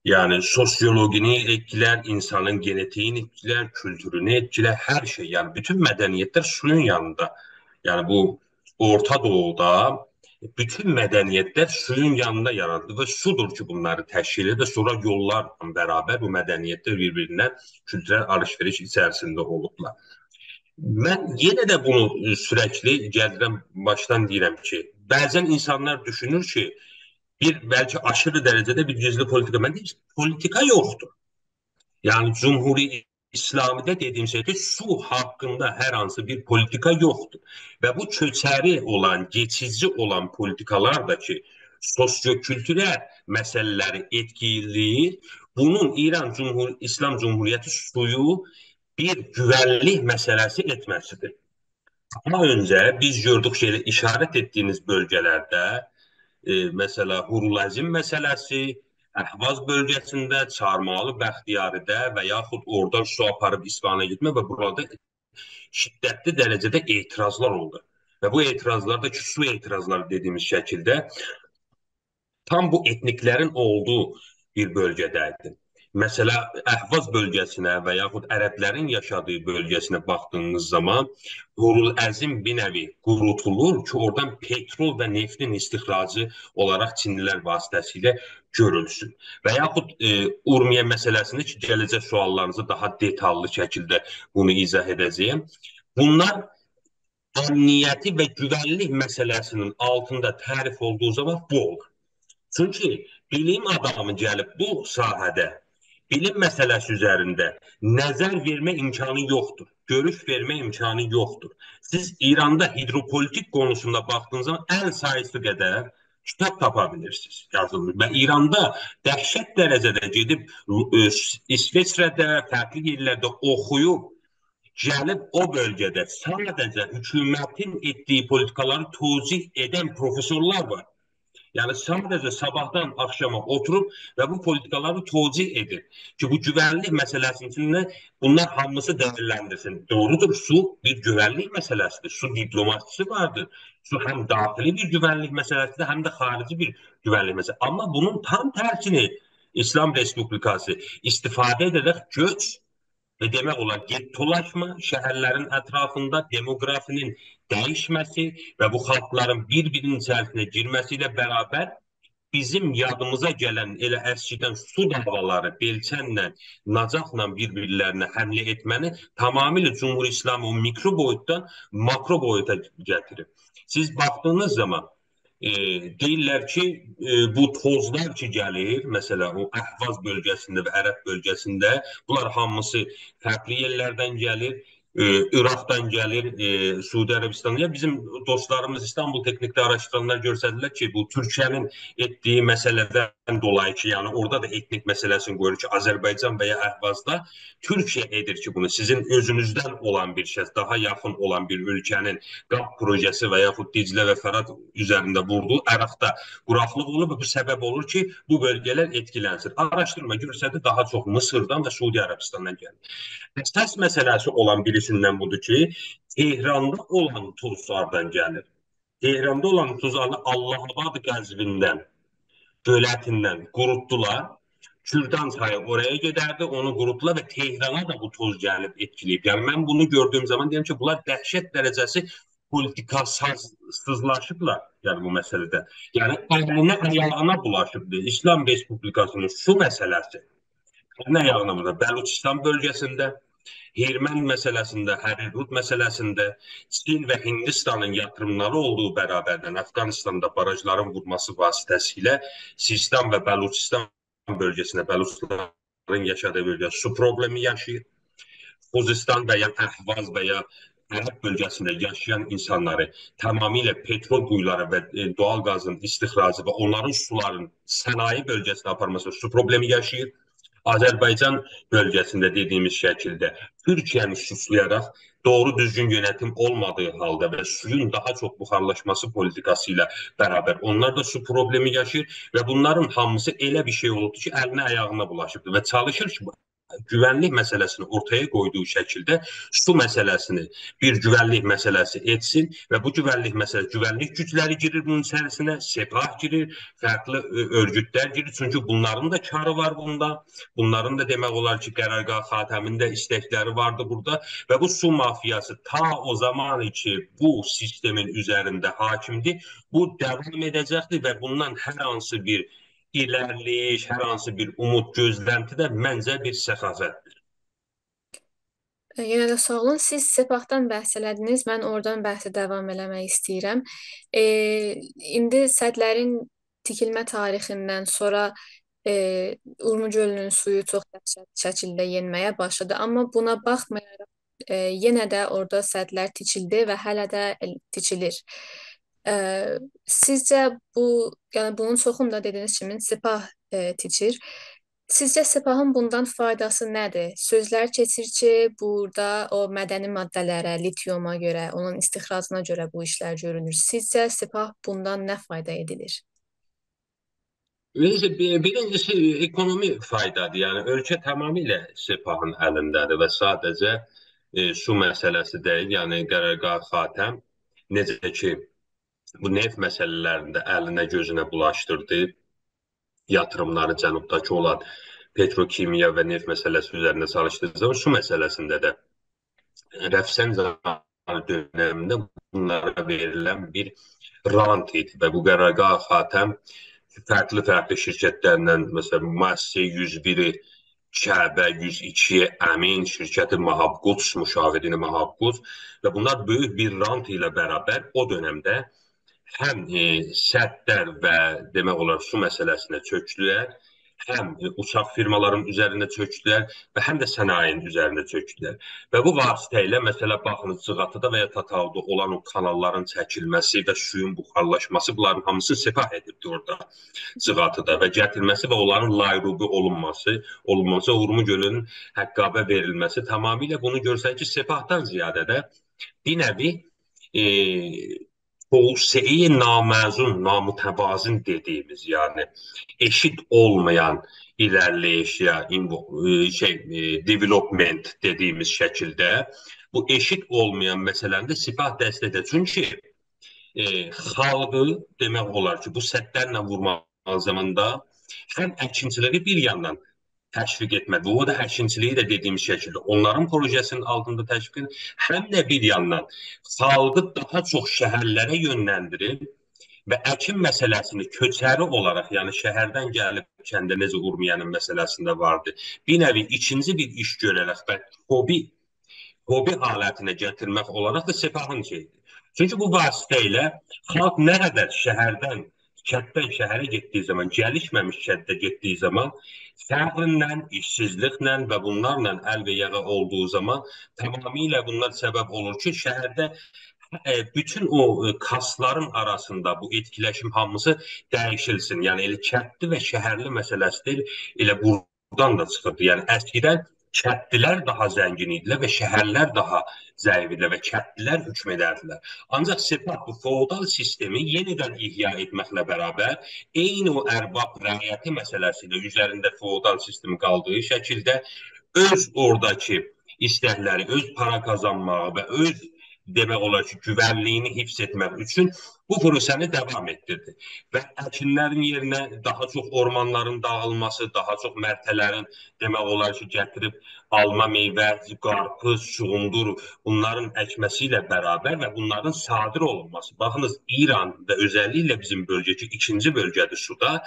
یعنی سوسیولوژینی ائتکیلر، اینسانین گئنتیگینی ائتکیلر، کولتورونو ائتکیلر، هر شئی. یعنی بوتون مدنیتلر سویون یانیندا. یعنی بو اورتا دوغودا بوتون مدنیتلر سویون یانیندا یاراندی و سودور کی، بونلاری تشکیل ائدیر. سونرا یوللارلا برابر بو مدنیتلر بیر-بیریندن کولتورل آلیش-وئریش ایچریسینده اولوبلار. من یئنه ده بونو سورکلی گلیرم، باشدان دئییرم کی، بعضاً اینسانلار دوشونور کی، بیر بلکه آشیری درجه‌ده بیر گیزلی پولیتیکا. من دئییرم، پولیتیکا یوخدور. یعنی جمهوری اسلامی‌ده دئدیگیم شئی کی، سو حاقیندا هر هانسی بیر پولیتیکا یوخدور. و بو کؤچری اولان، کئچیجی اولان پولیتیکالار دا کی، سوسیوکولتورل مسئله‌لری ائتکیله‌ییر، بونون ایران جمهور-، اسلام جمهوریتی سویو بیر گوونلیک مسئله‌سی ائتمه‌سیدیر. داها اؤنجه بیز گؤردوک کی، ائله ایشارت ائتدیگینیز بؤلگه‌لرده، ائ، مثلا، هورالعظیم مسئله‌سی، اهواز بؤلگه‌سینده، چهارمحال بختیاری‌ده و یاخود اورادان سو آپاریب اصفهانا گئتمه و بورادا شدتلی درجه‌ده اعتراضلار اولدو. و بو اعتراضلار دا کی، سو اعتراضلاری دئدیگیمیز شکیلده تام بو ائتنیکلرین اولدوغو بیر بؤلگه‌ده‌یدی. مثلا، اهواز بؤلگه‌سینه و یاخود عربلرین یاشادیغی بؤلگه‌سینه باخدیغینیز زامان، هورالعظیم بیر نوعی قوروتولور کی، اورادان پترول و نفتین استخراجی اولاراق چینلی‌لر واسطه‌سیله گؤرولسون. و یاخود، ائ، اورمیه مسئله‌سینده کی، گله‌جک سؤاللارینیزا داها دئتاللی شکیلده بونو ایضاح ائده‌جه‌یم. بونلار امنیتی و گوونلیک مسئله‌سینین آلتیندا تعریف اولدوغو زامان بو اولور. چونکی بیلیم آدامی گلیب بو ساحه‌ده بیلیم مسئله‌سی اوزرینده نظر وئرمه امکانی یوخدور. گؤروش وئرمه امکانی یوخدور. سیز ایراندا هیدروپولیتیک قونوسوندا باخدیغینیز زامان ال ساییسی قدر کیتاب تاپا بیلیرسینیز یازیلمیش. و ایراندا دهشت درجه‌ده گئدیب، ائ، ایسوئچره‌ده، فرقلی یئرلرده اوخویوب، گلیب او بؤلگه‌ده ساده‌جه حکومتین ائتدیگی پولیتیکالاری توجیه ائدن پروفسورلار وار. یعنی ساده‌جه صاباحدان آخشاما اوتوروب و بو پولیتیکالاری توجیه ائدیر کی، بو گوونلیک مسئله‌سینین ایچینده بونلار هامیسی دیرلندیرسین. دوغرودور، سو بیر گوونلیک مسئله‌سیدیر. سو دیپلوماسی‌سی واردیر. سو هم داخلی بیر گوونلیک مسئله‌سیدیر، هم ده خاریجی بیر گوونلیک مسئله‌سی. آمما بونون تام ترسینی ایسلام رئسپوبلیکاسی استفاده ائده‌رک گؤچ و دئمک اولار گئتتولاشما، شهرلرین اطرافیندا دموگرافی‌نین دییشمه‌سی و بو خالقلارین بیر-بیرینین ایچریسینه گیرمه‌سی ایله برابر بیزیم یادیمیزا گلن ائله اسکیدن سو داوالاری، بئلچنله، ناجاقلا بیر-بیرلرینه حمله ائتمه‌نی تمامیله جمهوری اسلامی او میکرو بویوتدان ماکرو بویوتا گتیریب. سیز باخدیغینیز زامان، ائ، دئییرلر کی، ائ، بو توزلار کی گلیر، مثلا، او اهواز بؤلگه‌سینده و عرب بؤلگه‌سینده، بونلار هامیسی فرقلی یئرلردن گلیر، ائ، عراقدان گلیر، ائ، سعودی عربستاندا. بیزیم دوستلاریمیز، استانبول تکنیکده آراشدیرانلار گؤستردیلر کی، بو تورکیه‌نین ائتدیگی مسئله‌دن دولایی کی، یعنی اورادا دا ائتنیک مسئله‌سینی قویور کی، آذربایجان و یا اهوازدا تورکیه ائدیر کی، بونو سیزین اؤزونوزدن اولان بیر شخص، داها یاخین اولان بیر اؤلکه‌نین قاب پروژه‌سی و یاخود دجله و فرات اوزرینده ووردو. عراقدا قوراقلیق اولوب و بو سبب اولور کی، بو بؤلگه‌لر ائتکیلنسین. آراشدیرما گؤستردی، داها چوخ مصردان و سعودی عربستاندان گلیر. اساس مسئله‌سی اولان بیریسیندن بودور کی، تهراندا اولان توزلاردان گلیر. تهراندا اولان توزلار آللاه‌آباد قزویندن، دؤلتیندن قوروتدولار. کردان چایی اورایا گئدردی، اونو قوروتدولار و تهرانا دا بو توز گلیب ائتکیله‌ییب. یعنی، من بونو گؤردویوم زامان دئییرم کی، بونلار دهشت درجه‌سی پولیتیکاسیزلاشیبلار، یعنی بو مسئله‌ده. یعنی الینه، آیاغینا بولاشیبدیر ایسلام رئسپوبلیکاسی‌نین سو مسئله‌سی. الینه، آیاغینا بولاشیب. بلوچستان بؤلگه‌سینده، هیرمند مسئله‌سینده، هریرود مسئله‌سینده، چین و هیندیستانین یاتیریملاری اولدوغو برابردن افغانستاندا باراژلارین وورماسی واسطه‌سیله سیستان و بلوچستان بؤلگه‌سینده، بلوچلارین یاشادیغی بؤلگه‌ده سو پروبلئمی یاشاییر. خوزستان و یا اهواز و یا عرب بؤلگه‌سینده یاشایان اینسانلاری تمامیله پترول قویولاری و، ائ، دوغال قازین استخراجی و اونلارین سولارین صنایع بؤلگه‌سینه آپارماسی سو پروبلئمی یاشاییر. آذربایجان بؤلگه‌سینده دئدیگیمیز شکیلده تورکیه‌نی سوچلایاراق دوغرو دوزگون یؤنتیم اولمادیغی حالدا و سویون داها چوخ بخارلاشماسی پولیتیکاسی ایله برابر اونلار دا سو پروبلئمی یاشاییر و بونلارین هامیسی ائله بیر شئی اولوبدور کی، الینه آیاغینا بولاشیبدیر و چالیشیر کی، گوونلیک مسئله‌سینی اورتایا قویدوغو شکیلده سو مسئله‌سینی بیر گوونلیک مسئله‌سی ائتسین و بو گوونلیک مسئله، گوونلیک گوجلری گیریر بونون ایچریسینه، سپاه گیریر، فرقلی، ائ، اؤرگوتلر گیریر. چونکی بونلارین دا کاری وار بوندا. بونلارین دا دئمک اولار کی، قرارگاه خاتمین ده ایستکلری واردی بورادا و بو سو مافیاسی تا او زامان کی، بو سیستمین اوزرینده حاکمدیر، بو داوام ائده‌جکدیر و بوندان هر هانسی بیر ایره‌لیلیک، هر هانسی بیر اومود، گؤزلنتی ده منجه بیر سخاوتدیر. ائ، یئنه ده ساغ اولون. سیز سپاهدان بحث ائله‌دینیز، من اورادان بحثی داوام ائله‌مک ایسته‌ییرم. ائ، ایندی سدلرین تیکیلمه تاریخیندن سونرا، ائ، اورمو گؤلونون سویو چوخ دهشتلی شکیلده یئنمه‌یه باشلادی. آمما بونا باخمایاراق، ائ، یئنه ده اورادا سدلر تیکیلدی و هله ده ائل-، تیکیلیر. ائ، سیزجه بو، یعنی بونون چوخونو دا دئدیگینیز کیمی سپاه، ائ، تیکیر. سیزجه سپاهین بوندان فایداسی نه‌دیر؟ سؤزلر کئچیر کی، بورادا او معدنی ماده‌لره، لیتیوما گؤره، اونون استخراجینا گؤره بو ایشلر گؤرونور. سیزجه سپاه بوندان نه فایدا ائدیلیر؟ بیرینجیسی، بی-، بیرینجیسی اکونومی فایدادیر. یعنی اؤلکه تمامیله سپاهین الینده‌دیر و ساده‌جه، ائ، سو مسئله‌سی دئییل. یعنی قرارگاه خاتم نئجه کی، بو نفت مسئله‌لرینده الینه گؤزونه بولاشدیردی، یاتیریملاری جنوبداکی اولان پتروکیمیا و نفت مسئله‌سی اوزرینده چالیشدیردی، سو مسئله‌سینده ده رفسنجانی دؤنمینده بونلارا وئریلن بیر رانت ایدی و بو قرارگاه خاتم فرقلی-فرقلی شرکتلرله، مثلا، مؤسسه یوز بیر، کعبه، یوز ایکی، امین، شرکت مهاب‌قدس، مشاورین مهاب‌قدس و بونلار بؤیوک بیر رانت ایله برابر او دؤنمده هم، ائ، سدلر و دئمک اولار سو مسئله‌سینه چؤکدولر، هم، ائ، اوچاق فیرمالارین اوزرینه چؤکدولر و هم ده صنایعین اوزرینه چؤکدولر. و بو واسطه ایله، مثلا، باخینیز، جیغاتیدا و یا تاتاودا اولان او کاناللارین چکیلمه‌سی و سویون بخارلاشماسی، بونلارین هامیسینی سپاه ائدیبدی اورادا، جیغاتیدا، و گتیرمه‌سی و اونلارین لایروبی اولونماسی، اولونماسی، اورمو گؤلونون حقابه وئریلمه‌سی تمامیله بونو گؤستریر کی، سپاهدان زیاده ده بیر نوعی، ائ، توسعه‌ی ناموزون، نامتوازن دئدیییمیز، یعنی ائشیت اولمایان ایره‌لیله‌ییش یا اینو-، ائ، شئی، ائ، development دئدیییمیز شکیلده، بو ائشیت اولمایان مسئله‌نی ده سپاه دستکله‌ییر. چونکی، ائ، خالقی دئمک اولار کی، بو سدلرله وورماق زاماندا هم اکینچیلیگی بیر یاندان تشویق ائتمک، و او دا اکینچیلیگی ده دئدیییم شکیلده اونلارین پروژه‌سینین آلتیندا تشویق ائتمک، هم ده بیر یاندان خالقی داها چوخ شهرلره یؤنلندیریب و اکین مسئله‌سینی کؤچری اولاراق، یعنی شهردن گلیب کنده، نئجه اورمیه‌نین مسئله‌سینده واردی، بیر نوعی ایکینجی بیر ایش گؤره‌رک و هوبی، هوبی حالتینه گتیرمک اولاراق دا سپاهین شئییدیر. چونکی بو واسطه ایله خالق نه قدر شهردن، کنددن شهره گئتدییی زامان، گلیشمه‌میش کنده گئتدییی زامان، فقرله، ایشسیزلیکله و بونلارلا ال و یاغا اولدوغو زامان تمامیله بونلار سبب اولور کی، شهرده، ائ، بوتون او، ائ، کاستلارین آراسیندا بو ائتکیله‌شیم هامیسی دییشیلسین. یعنی ائله کندلی و شهرلی مسئله‌سی دئییل، ائله بورادان دا چیخیردی. یعنی اسکیدن کندلیلر داها زنگین ایدیلر و شهرلر داها ضعیف ایدیلر و کندلیلر حکم ائدردیلر. آنجاق سپاه بو فئودال سیستمی یئنیدن احیا ائتمکله برابر، عینی او ارباب رعیتی مسئله‌سی ایله اوزرینده فئودال سیستمی قالدیغی شکیلده اؤز اوراداکی ایستکلری، اؤز پارا قازانماغی و اؤز، دئمک اولار کی، گوونلیگینی حفظ ائتمک اوچون بو پروسه‌نی داوام ائتدیردی. و اکینلرین یئرینه داها چوخ اورمانلارین داغیلماسی، داها چوخ مرتع‌لرین، دئمک اولار کی، گتیریب آلما، میوه، قارپیز، چوغوندور، بونلارین اکمه‌سی ایله برابر و بونلارین صادر اولونماسی. باخینیز، ایران و اؤزللیکله بیزیم بؤلگه کی، ایکینجی بؤلگه‌دیر سودا،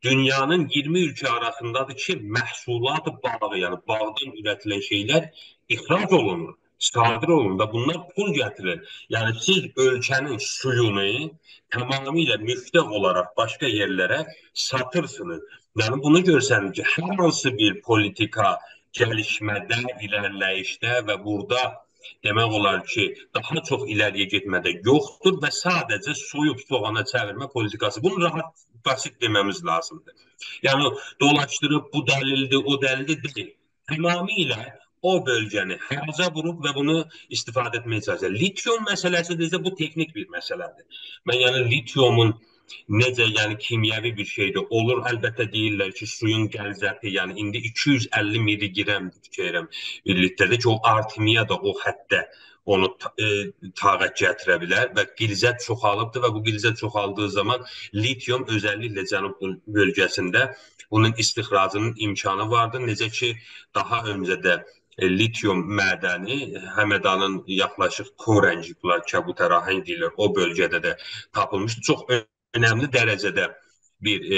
دونیانین اییرمی اؤلکه آراسیندادیر کی، محصولات باغی، یعنی باغدان اوره‌تیلن شئیلر اخراج اولونور، صادر اولونور و بونلار پول گتیریر. یعنی سیز اؤلکه‌نین سویونو تمامیله مفته اولاراق باشقا یئرلره ساتیرسینیز. یعنی بونو گؤرسنیر کی، هر هانسی بیر پولیتیکا گلیشمه‌ده، ایره‌لیله‌ییشده و بورادا دئمک اولار کی، داها چوخ ایره‌لی‌یه گئتمه‌ده یوخدور و ساده‌جه سویوب سوغانا چئویرمه پولیتیکاسی. بونو راحت، بسیط دئمه‌میز لازیمدیر. یعنی دولاشدیریب بو دلیلدیر، او دلیلدیر دئییل. تمامیله او بؤلگه‌نی حراجا ووروب و بونو استفاده ائتمه‌یه چالیشیر. لیتیوم مسئله‌سی دئسه، بو تکنیک بیر مسئله‌دیر. من، یعنی، لیتیومون نئجه، یعنی، کیمیوی بیر شئیده اولور. البته، دئییرلر کی، سویون غلظتی، یعنی، ایندی ایکی یوز اللی میلی‌گرمدیر، فیکیر ائدیرم، بیر لیترده کی، او آرتمیا دا او حدده اونو تا-، ائ، طاقت گتیره بیلر و غلظت چوخالیبدیر و بو غلظت چوخالدیغی زامان لیتیوم اؤزللیکله جنوب بؤل-، بؤلگه‌سینده بونون استخراجینین امکانی واردیر. نئجه کی، داها اؤنجه ده، ائ، لیتیوم معدنی همدانین یاخلاشیق کورنجیک، بونلار کبوترآهنگ دئییرلر، او بؤلگه‌ده ده تاپیلمیشدی. چوخ اؤنملی درجه‌ده بیر، ائ،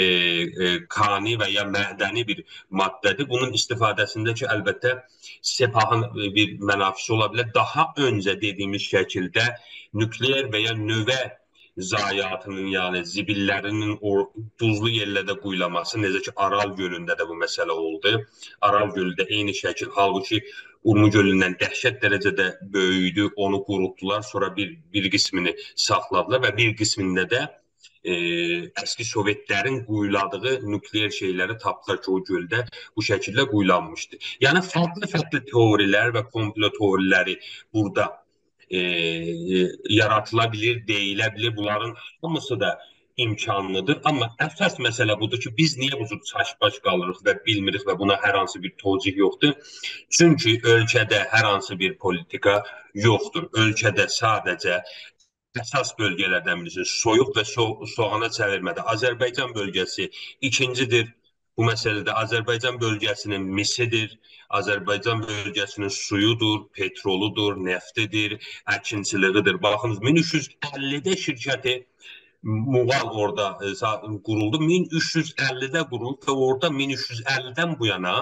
ائ، کانی و یا معدنی بیر ماده‌دیر. بونون استفاده‌سینده کی، البته، سپاهین، ائ، بیر منافعسی اولا بیلر. داها اؤنجه دئدیییمیز شکیلده نوکلئر و یا نووه ضایعاتینین، یعنی زیبیللرینین او دوزلو یئرلرده قویولاماسی، نئجه کی، آرال گؤلونده ده بو مسئله اولدو. آرال گؤلو ده عینی شکیل، حالبوکی اورمو گؤلوندن دهشت درجه‌ده بؤیوک ایدی، اونو قوروتدولار، سونرا بیر، بیر قسمینی ساخلادیلار و بیر قسمینده ده، ائ، اسکی سووئتلرین قویولادیغی نوکلئر شئیلری تاپدیلار کی، او گؤلده بو شکیلده قویولانمیشدی. یعنی، فرقلی-فرقلی تئوریلر و کومپلو تئوریلری بورادا، ائ، یاراتیلا بیلیر، دئییله بیلیر. بونلارین هامیسی دا امکانلیدیر. آمما اساس مسئله بودور کی، بیز نییه بو جور چاشباش قالیریق و بیلمیریک و بونا هر هانسی بیر توجیه یوخدور؟ چونکی اؤلکه‌ده هر هانسی بیر پولیتیکا یوخدور. اؤلکه‌ده ساده‌جه اساس بؤلگه‌لردن بیریسینی سویوب و سو-، سوغانا چئویرمه‌ده. آذربایجان بؤلگه‌سی ایکینجیدیر. بو مسئله‌ده آذربایجان بؤلگه‌سینین میسیدیر، آذربایجان بؤلگه‌سینین سویودور، پترولودور، نفتیدیر، اکینچیلیگیدیر. باخین، مین اوچ یوز اللی‌ده شرکتی موغال اورادا، ائ، سا-، قورولدو. مین اوچ یوز اللی‌ده قورولوب و اورادا مین اوچ یوز اللی‌دن بو یانا،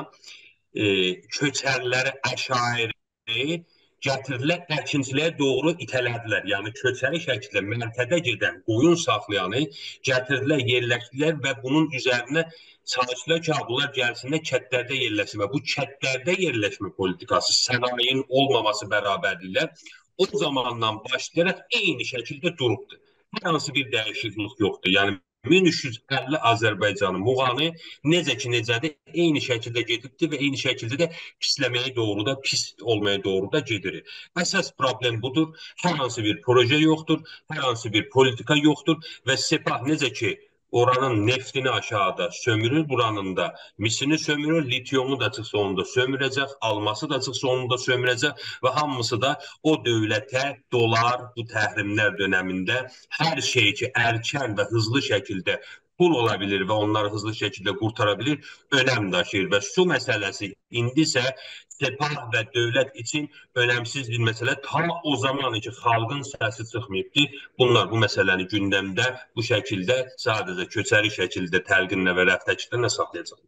ائ، کؤچرلری، عشایری، گتیردیلر، اکینچیلیگه دوغرو ایته‌له‌دیلر. یعنی کؤچری شکیلده منطقه‌ده گئدن، قویون ساخلایانی گتیردیلر، یئرلشدیردیلر و بونون اوزرینه چالیشدیلار کی، بونلار گلسینلر، کندلرده یئرلشسین. و بو کندلرده یئرلشمه پولیتیکاسی، صنایعین اولماماسی برابرلیگینن او زاماندان باشلایاراق عینی شکیلده دوروبدور. هر هانسی بیر دییشیکلیک یوخدور. یعنی مین اوچ یوز اللی آذربایجانی، موغانی نئجه کی نئجه‌دیر، عینی شکیلده گئدیبدیر و عینی شکیلده ده پیسله‌مه‌یه دوغرو دا، پیس اولمایا دوغرو دا گئدیر. اساس پروبلئم بودور. هر هانسی بیر پروژه یوخدور، هر هانسی بیر پولیتیکا یوخدور و سپاه نئجه کی اورانین نفتینی آشاغیدا سؤمورور، بورانین دا میسینی سؤمورور، لیتیومو دا چیخسا اونو دا سؤموره‌جک، آلماسی دا چیخسا اونو دا سؤموره‌جک و هامیسی دا او دؤولته دولار، بو تحریملر دؤنمینده هر شئی کی ارکن و هیزلی شکیلده پول اولا بیلیر و اونلاری هیزلی شکیلده قورتارا بیلیر، اؤنم داشیییر. و سو مسئله‌سی ایندی ایسه سپاه و دؤولت اوچون اؤنمسیز بیر مسئله. تا او زامان کی خالقین سسی چیخماییبدی، بونلار بو مسئله‌نی گوندمده بو شکیلده، ساده‌جه کؤچری شکیلده تلقینله و رفته‌کیتلرله ساخلایاجاق.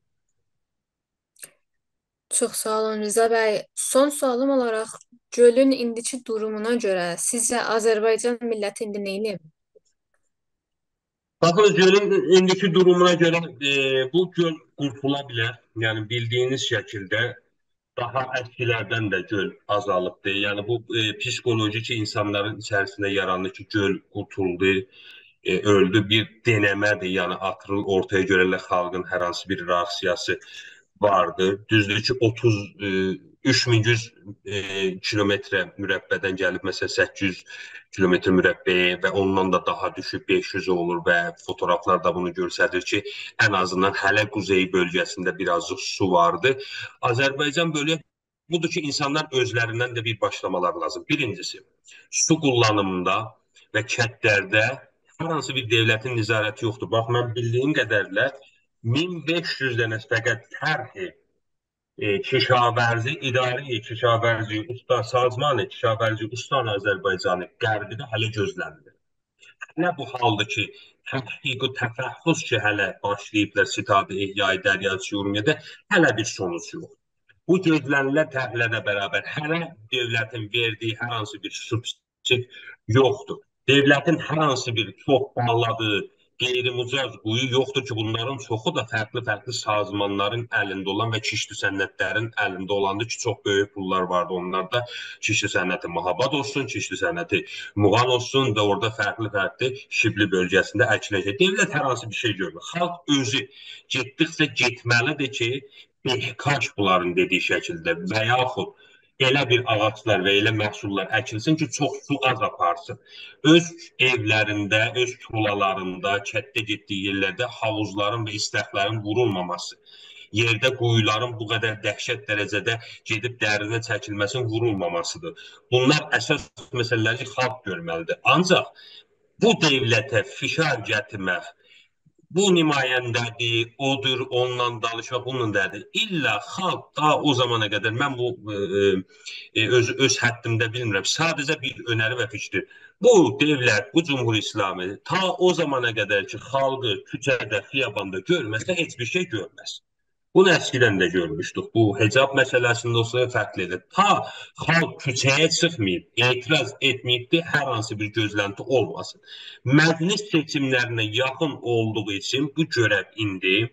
چوخ ساغ اولون، رضا بی. سون سؤالیم اولاراق، گؤلون ایندیکی دورومونا گؤره سیزجه آذربایجان میللتی ایندی نئینیر؟ باخین، گؤلون ایندیکی دورومونا گؤره، ائ، بو گؤل قورتولا بیلر. یعنی بیلدیگینیز شکیلده داها اسکیلردن ده گؤل آزالیبدیر. یعنی بو، ائ، پسیخولوژی کی اینسانلارین ایچریسینده یاراندی کی گؤل قورتولدو، ائ، اؤلدو، بیر دئنه‌مه‌دیر. یعنی آتیریر اورتایا، گؤررلر خالقین هر هانسی بیر رئاکسییاسی واردی. دوزدور کی اوتوز، ائ، اوچ مین یوز، ائ، کیلومتر مربعدن گلیب، مثلا، سککیز یوز کیلومتر مربعه و اوندان دا داها دوشوب، بئش یوز اولور و فوتوغرافلار دا بونو گؤستریر کی ان آزیندان هله قوزئی بؤلگه‌سینده بیر آزجیق سو واردی. آذربایجان بؤلگه بودور کی اینسانلار اؤزلریندن ده بیر باشلامالاری لازیم. بیرینجیسی، سو قوللانیمیندا و کندلرده هر هانسی بیر دؤولتین نظارتی یوخدور. باخ، من بیلدیگیم قدرله مین بئش یوز دنه فقط طرح، ائ، کشاورزی، اداره کشاورزی استان، سازمان کشاورزی استان آذربایجان غربی‌ده هله گؤزلنیلیر. هله بو حالدیر کی تحقیق و تفحص کی هله باشلاییبلار ستاد احیای دریاچه ارومیه‌ده، هله بیر سونوج یوخ. بو گؤزلنیلن طرحلرله برابر هله دؤولتین وئردیگی هر هانسی بیر سوبسید یوخدور. دؤولتین هر هانسی بیر چوخ باغلادیغی غیر مجاز قویو یوخدور کی بونلارین چوخو دا فرقلی-فرقلی سازمانلارین الینده اولان و کشت و صنعتلرین الینده اولاندیر کی چوخ بؤیوک پوللار واردی اونلاردا. کشت و صنعت مهاباد اولسون، کشت و صنعت موغان اولسون و اورادا فرقلی-فرقلی شیبلی بؤلگه‌سینده اکیلن شئی. دؤولت هر هانسی بیر شئی گؤرمور. خالق اؤزو گئتدیکجه گئتمه‌لیدیر کی بهکاش بونلارین دئدیگی شکیلده و یاخود ائله بیر آغاجلار و ائله محصوللار اکیلسین کی چوخ سو آز آپارسین. اؤز ائولرینده، اؤز کولالاریندا، کندده گئتدیگی یئرلرده حاووزلارین و ایستکلرین وورولماماسی، یئرده قویولارین بو قدر دهشت درجه‌ده گئدیب درینه چکیلمه‌سینین وورولماماسیدیر. بونلار اساس مسئله‌لر کی خالق گؤرمه‌لیدیر. آنجاق بو دؤولته فشار گتیرمک، بو نماینده‌دیر، اودور، اونونلا دانیشماق، بونونلا دئییل. الّا خالق داها او زامانا قدر، من بو، ائ، ائ، اؤز، اؤز حدّیمده بیلمیرم، ساده‌جه بیر اؤنری و فیکیردیر. بو دؤولت، بو جمهوری اسلامی تا او زامانا قدر کی خالقی کوچه‌ده، خیاباندا گؤرمه‌سه، هئچ بیر شئی گؤرمز. بونو اسکیدن ده گؤرموشدوک. بو حجاب مسئله‌سینده اولسا فرقلی ایدی. تا خالق کوچه‌یه چیخماییب، اعتراض ائتمه‌ییبدی، هر هانسی بیر گؤزلنتی اولماسین. مجلس سئچیملرینه یاخین اولدوغو اوچون بو گؤرو ایندی،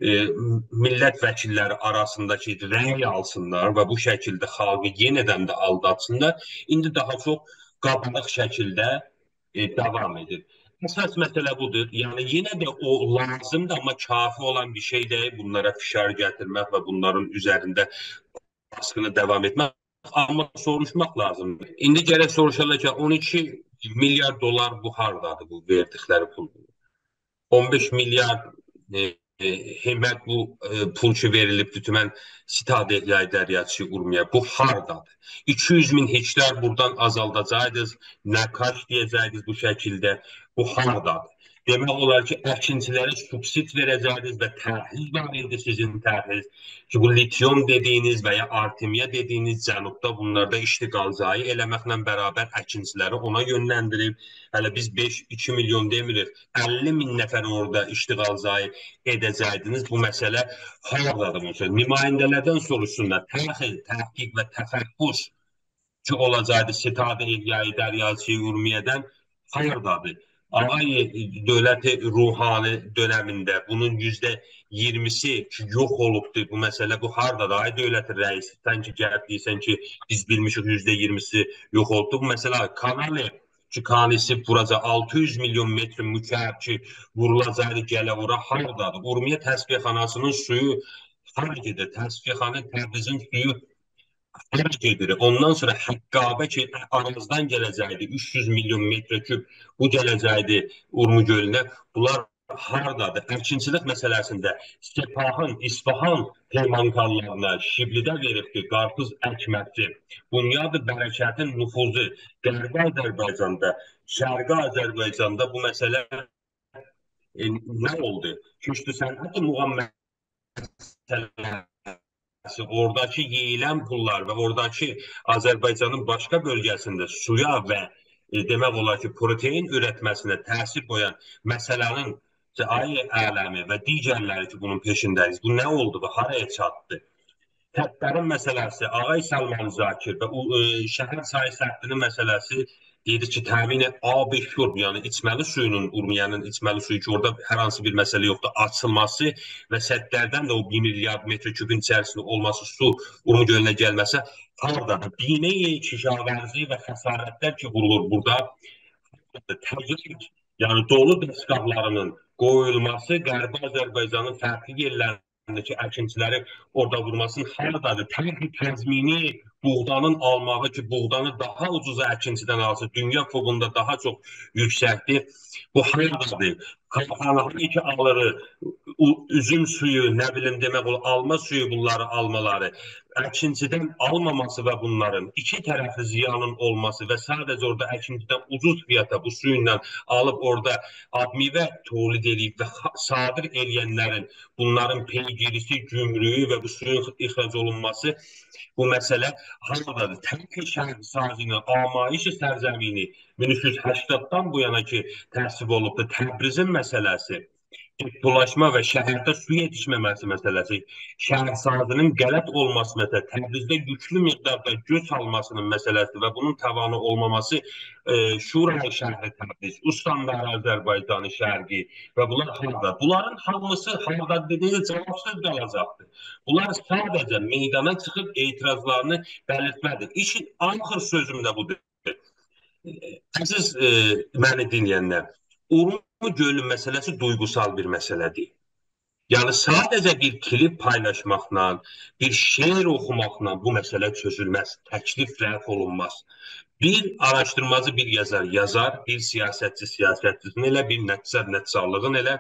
ائ، میللت وکیللری آراسینداکی رأی آلسینلار و بو شکیلده خالقی یئنیدن ده آلداتسینلار. ایندی داها چوخ قاباریق شکیلده ائ، داوام ائدیر. اساس مسئله بودور. یعنی یئنه ده او لازیمدیر، آمما کافی اولان بیر شئی دئییل بونلارا فشار گتیرمک و بونلارین اوزرینده باسقینی داوام ائتمک. آمما سوروشماق لازیمدیر. ایندی گرک سوروشالار کی اون ایکی میلیارد دلار بو هاردادیر، بو وئردیکلری پول؟ اون بئش میلیارد، ائ، ائ، همت بو، ائ، پول کی وئریلیبدیر تومن ستاد احیای دریاچه ارومیه، بو هاردادیر؟ ایکی یوز مین هکتار بورادان آزالداجاقدینیز، نه کاش دئیه‌جکدینیز بو شکیلده، بو هاردادیر؟ دئمک اولار کی اکینچیلره سوبسید وئره‌جکدینیز و طرحینیز وار ایدی، سیزین طرحینیز کی بو لیتیوم دئدیگینیز و یا آرتمیا دئدیگینیز جنوبدا، بونلاردا اشتغال‌زایی ائله‌مکله برابر اکینچیلری اونا یؤنلندیریب. هله بیز بئش، ایکی میلیون دئمیریک، اللی مین نفر اورادا اشتغال‌زایی ائده‌جکدینیز. بو مسئله هاردادیر بونون اوچون؟ نماینده‌لردن سوروشسونلار. تحقیق، تحقیق و تفحص کی اولاجاقدی ستاد احیای دریاچه ارومیه‌دن، هاردادیر؟ آقای دولت روحانی دؤنمینده بونون یوزده اییرمیسی کی یوخ اولوبدور بو مسئله، بو هاردادیر؟ آقای دولت رئیس، سن کی گلیب دئییرسن کی بیز بیلمیشیک یوزده اییرمیسی یوخ اولوبدور. بو مسئله کانال کی کانیسی بوراجا آلتی یوز میلیون متر مکعب کی وورولاجاقدی گله اورا، هاردادیر؟ اورمیه تصفیه‌خاناسی‌نین سویو هارا گئدیر؟ تصفیه‌خانه تبریزین سویو هارا گئدیر؟ اوندان سونرا حقابه کی آرازدان گله‌جکدی، اوچ یوز میلیون متر کوب، بو گله‌جکدی اورمو گؤلونه. بونلار هاردادیر؟ اکینچیلیک مسئله‌سینده سپاهین اصفهان پیمانکارلارینا شیبلی‌ده وئریبدی قارپیز اکمه‌سی. بنیاد برکتین نفوذو غربی آذربایجاندا، شرقی آذربایجاندا بو مسئله، ائ، نه اولدو؟ کشت و صنعت مغان مسئله‌سی، اوراداکی یئییلن پوللار و اوراداکی آذربایجانین باشقا بؤلگه‌سینده سویا و، ائ، دئمک اولار کی پروتئین اورتمه‌سینه تأثیر قویان مسئله‌نین، آقای اعلمی و دیگرلری کی بونون پئشینده‌ییز، بو نه اولدو و هارایا چاتدی؟ خطلرین مسئله‌سی، آقای سلمان ذاکر و او، ائ، شهر ساحل خطی‌نین مسئله‌سی، دئییر کی تأمین آب شرب، یعنی ایچمه‌لی سویونون، اورمیه‌نین ایچمه‌لی سویو کی اورادا هر هانسی بیر مسئله یوخدور، آچیلماسی و سدلردن ده او بیر میلیارد متر کوبون ایچریسینده اولماسی، سو اورمو گؤلونه گلمه‌سی هاردادیر؟ بیمه‌ی کشاورزی و خسارتلر کی وورولور بورادا، تزریق، یعنی دولو دستگاهلاری‌نین قویولماسی غربی آذربایجانین فرقلی یئرلرینده کی اکینچیلری اورادا وورماسینین هاردادیر؟ طرح تضمینی بوغدانین آلماغی کی بوغدانی داها اوجوزا اکینچیدن آلسین، دونیا کوبوندا داها چوخ یوکسکدیر. بو هاردادیر؟ کارخاناهایی کی آلیر، او-، اوزوم سویو، نه بیلیم، دئمک اولار، آلما سویو، بونلاری آلمالاری، اکینچیدن آلماماسی و بونلارین ایکی طرفی زیانین اولماسی و ساده‌جه اورادا اکینچیدن اوجوز فیاتا بو سویونان آلیب اورادا آبمیوه تولید ائله‌ییب و خا-، صادر ائله‌ینلرین، بونلارین پیگیریسی، گمرگو و بو سویون اخراج اولونماسی، بو مسئله هاردادیر؟ طرح شهرسازی‌نین، آمایش سرزمینی، مین اوچ یوز هشتاددان بو یانا کی تصویب اولوبدور، تبریزین مسئله‌سی، گئتتولاشما و شهرده سو یئتیشمه‌مه‌سی مسئله‌سی، شهرسازی‌نین غلط اولماسی مسئله‌سی، تبریزده یوکلو مقداردا گؤچ آلماسی‌نین مسئله‌سی و بونون توانی اولماماسی، ائ، شورای شهر تبریز، استاندار آذربایجان شرقی و بونلار هاردا؟ بونلارین هامیسی هاردا دئدیگینیز جاوابسیز قالاجاقدیر. بونلار ساده‌جه میدانا چیخیب اعتراضلارینی بلیرتمه‌دیر. ایشین آخیر سؤزوم ده بودور. عزیز، ائ، منی دینله‌ینلر، اورمو گؤلو مسئله‌سی دویغوسال بیر مسئله‌دیر. یعنی ساده‌جه بیر کلیپ پایلاشماقلا، بیر شعر اوخوماقلا بو مسئله چؤزولمز، تکلیف رفع اولونماز. بیر آراشدیرماجی، بیر یازار یازار، بیر سیاستچی سیاستچیلیگین ائله، بیر نقادچی نقادچیلیغین ائله،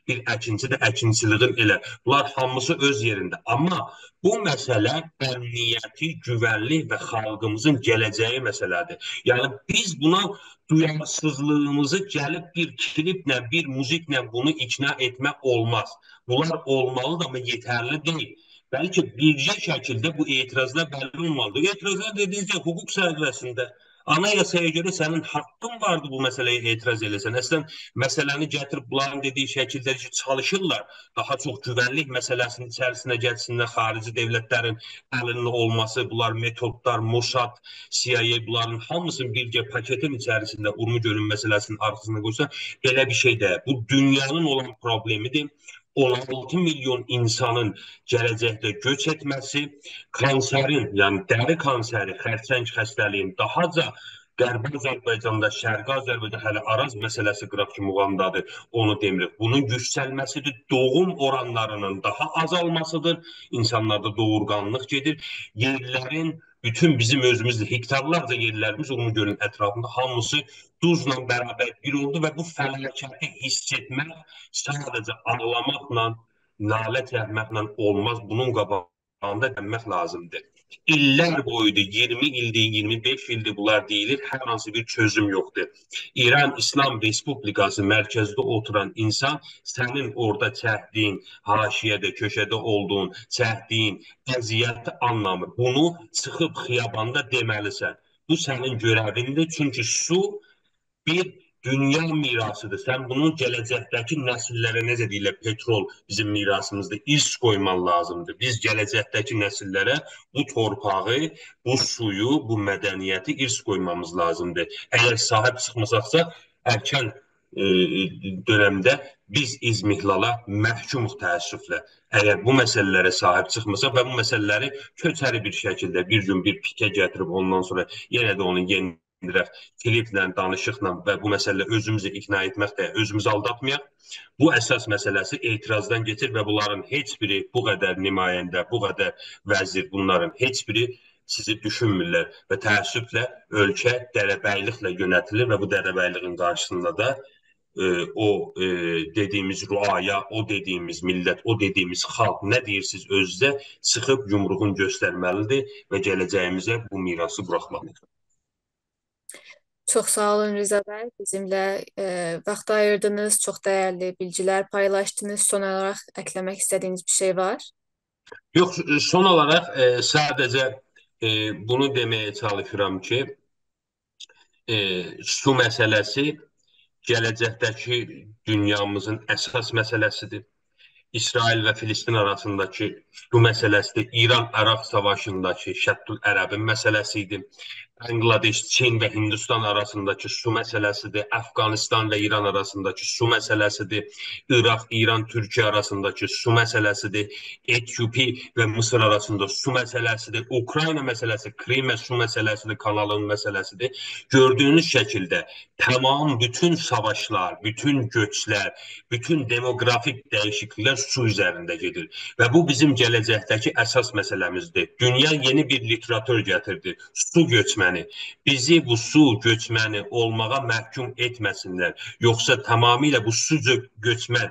بیر اکینچی ده اکینچیلیگین ائله. بونلار هامیسی اؤز یئرینده. آمما بو مسئله امنیتی، گوونلیک و خالقیمیزین گله‌جگی مسئله‌دیر. یعنی بیز بونا دویارسیزلیغیمیزی گلیب بیر کلیپله، بیر موزیکله بونو اقناع ائتمک اولماز. بونلار اولمالیدیر، آمما یئترلی دئییل. بلکه بیرجه شکیلده بو اعتراضلار بللی اولمالیدیر. اعتراضلار دئدیگینیز حقوق چرچیوه‌سینده، آنایاسایا گؤره سنین حاققین واردی بو مسئله‌یه اعتراض ائله‌سن. اصلا مسئله‌نی گتیریب بونلارین دئدیگی شکیلده کی چالیشیرلار داها چوخ گوونلیک مسئله‌سینین ایچریسینه گلسینلر، خاریجی دؤولتلرین الینده اولماسی، بونلار متودلار، موساد، سی آی ای، بونلارین هامیسینی بیرجه پاکتین ایچریسینده اورمو گؤلون مسئله‌سینین آرخاسیندا قویسا، بئله بیر شئی دئییل. بو دونیانین اولان پروبلئمیدیر. اون آلتی میلیون اینسانین گله‌جکده گؤچ ائتمه‌سی، کانسرین، یعنی دری کانسری، خرچنگ خسته‌لیگین داهاجا غربی آذربایجاندا، شرقی آذربایجان، هله آراز مسئله‌سی قیراق کی مغاندادیر، اونو دئمیریک. بونون یوکسلمه‌سیدیر، دوغوم اورانلاری‌نین داها آزالماسیدیر، اینسانلاردا دوغورقانلیق گئدیر، یئرلرین، بوتون بیزیم اؤزوموز، هکتارلارجا یئرلریمیز اورمو گؤلون اطرافیندا هامیسی دوزلا برابر بیر اولدو و بو فلاکتی حس ائتمک ساده‌جه آغلاماقلا، ناله چکمکله اولماز. بونون قاباغیندا دایانماق لازیمدیر. ایللر بویودور، اییرمی ایلدیر، اییرمی بئش ایلدیر بونلار دئییلیر، هر هانسی بیر چؤزوم یوخدور. ایران ایسلام رئسپوبلیکاسی مرکزده اوتوران اینسان سنین اورادا چکدیگین، حاشیه‌ده، کؤشه‌ده اولدوغون، چکدیگین اذیتی آنلامیر. بونو چیخیب خیاباندا دئمه‌لیسن. بو سنین گؤره‌ویندیر، چونکی سو بیر دونیا میراثی‌دیر. سن بونو گله‌جکده‌کی نسیللره، نئجه دئییرلر، پترول بیزیم میراثیمیزدیر، ارث قویمان لازیمدیر. بیز گله‌جکده‌کی نسیللره بو تورپاغی، بو سویو، بو مدنیتی ارث قویمامیز لازیمدیر. اگر صاحیب چیخماساقسا، ارکن، ائ، دؤنمده بیز اضمحلالا محکوموق تأسفله. اگر بو مسئله‌لره صاحیب چیخماساق و بو مسئله‌لری کؤچری بیر شکیلده بیر گون بیر پیکه گتیریب، اوندان سونرا یئنه ده اونو یئنیدیرک، کلیپله، دانیشیقلا و بو مسئله‌ده اؤزوموزو اقناع ائتمک ده، اؤزوموزو آلداتمایاق. بو اساس مسئله‌سی اعتراضدان کئچیر و بونلارین هئچ بیری، بو قدر نماینده، بو قدر وزیر، بونلارین هئچ بیری سیزی دوشونمورلر و تأسفله اؤلکه دره‌بیلیکله یؤنتیلیر و بو دره‌بیلیگین قارشیسیندا دا، ائ، او، ائ، دئدیییمیز رعایا، او دئدیییمیز میللت، او دئدیییمیز خالق، نه دئییرسیز اؤزونوزه، چیخیب یومروغون گؤسترمه‌لیدیر و گله‌جه‌ییمیزه بو میراثی بوراخمالیدیر. چوخ ساغ اولون رضا بی، بیزیمله، ائ، واخت آییردینیز، چوخ دیرلی بیلگیلر پایلاشدینیز. سون اولاراق اکله‌مک ایسته‌دیگینیز بیر شئی وار؟ یوخ، سون اولاراق، ائ، ساده‌جه، ائ، بونو دئمه‌یه چالیشیرام کی، ائ، سو مسئله‌سی گله‌جکده‌کی دونیامیزین اساس مسئله‌سیدیر. اسرائیل و فلسطین آراسینداکی سو مسئله‌سیدیر. ایران-عراق ساواشینداکی شط‌العربین مسئله‌سی ایدی. بنگلادش، چین و هیندوستان آراسینداکی سو مسئله‌سیدیر. افغانستان و ایران آراسینداکی سو مسئله‌سیدیر. عراق، ایران، تورکیه آراسینداکی سو مسئله‌سیدیر. اتیوپی و مصر آراسیندا سو مسئله‌سیدیر، اوکراینا مسئله‌سی، کریم سو مسئله‌سیدیر، کانالین مسئله‌سیدیر. گؤردویونوز شکیلده تمام بوتون ساواشلار، بوتون گؤچلر، بوتون دموگرافیک دییشیکلیکلر سو اوزرینده گئدیر. و بو بیزیم گله‌جکده‌کی اساس مسئله‌میزدیر. دونیا یئنی بیر لیتراتور گتیردی، سو گؤچمنی. بیزی بو سو گؤچمنی اولماغا محکوم ائتمه‌سینلر. یوخسا تمامیله بو سو گؤ-، گؤچمن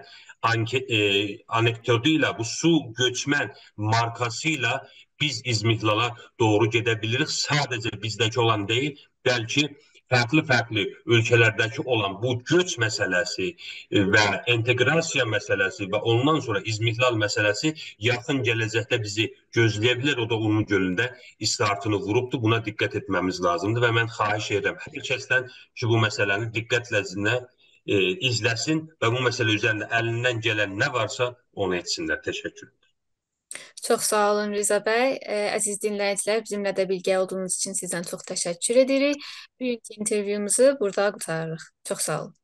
آنکه-، ائ، آنکدوتو ایله، بو سو گؤچمن مارکاسی ایله بیز اضمحلالا دوغرو گئده بیلیریک. ساده‌جه بیزده‌کی اولان دئییل، بلکه فرقلی-فرقلی اؤلکه‌لرده‌کی اولان بو گؤچ مسئله‌سی، ائ، و اینتئقراسیا مسئله‌سی و اوندان سونرا اضمحلال مسئله‌سی یاخین گله‌جکده بیزی گؤزله‌یه بیلر. او دا اورمو گؤلونده استارتینی ووروبدور. بونا دقت ائتمه‌میز لازیمدیر و من خواهش ائدیرم هر کسدن کی، بو مسئله‌نی دقتله دینله-، ائ، ایزله‌سین و بو مسئله اوزرینده الیندن گلن نه وارسا، اونو ائتسینلر. تشکر ائدیرم. چوخ ساغ اولون رضا بی. ائ، عزیز دینله‌ییجیلر، بیزیمله ده بیرگه اولدوغونوز اوچون سیزدن چوخ تشکر ائدیریک. بوگونکو اینترویوموزو بورادا قوتاریریق. چوخ ساغ اولون.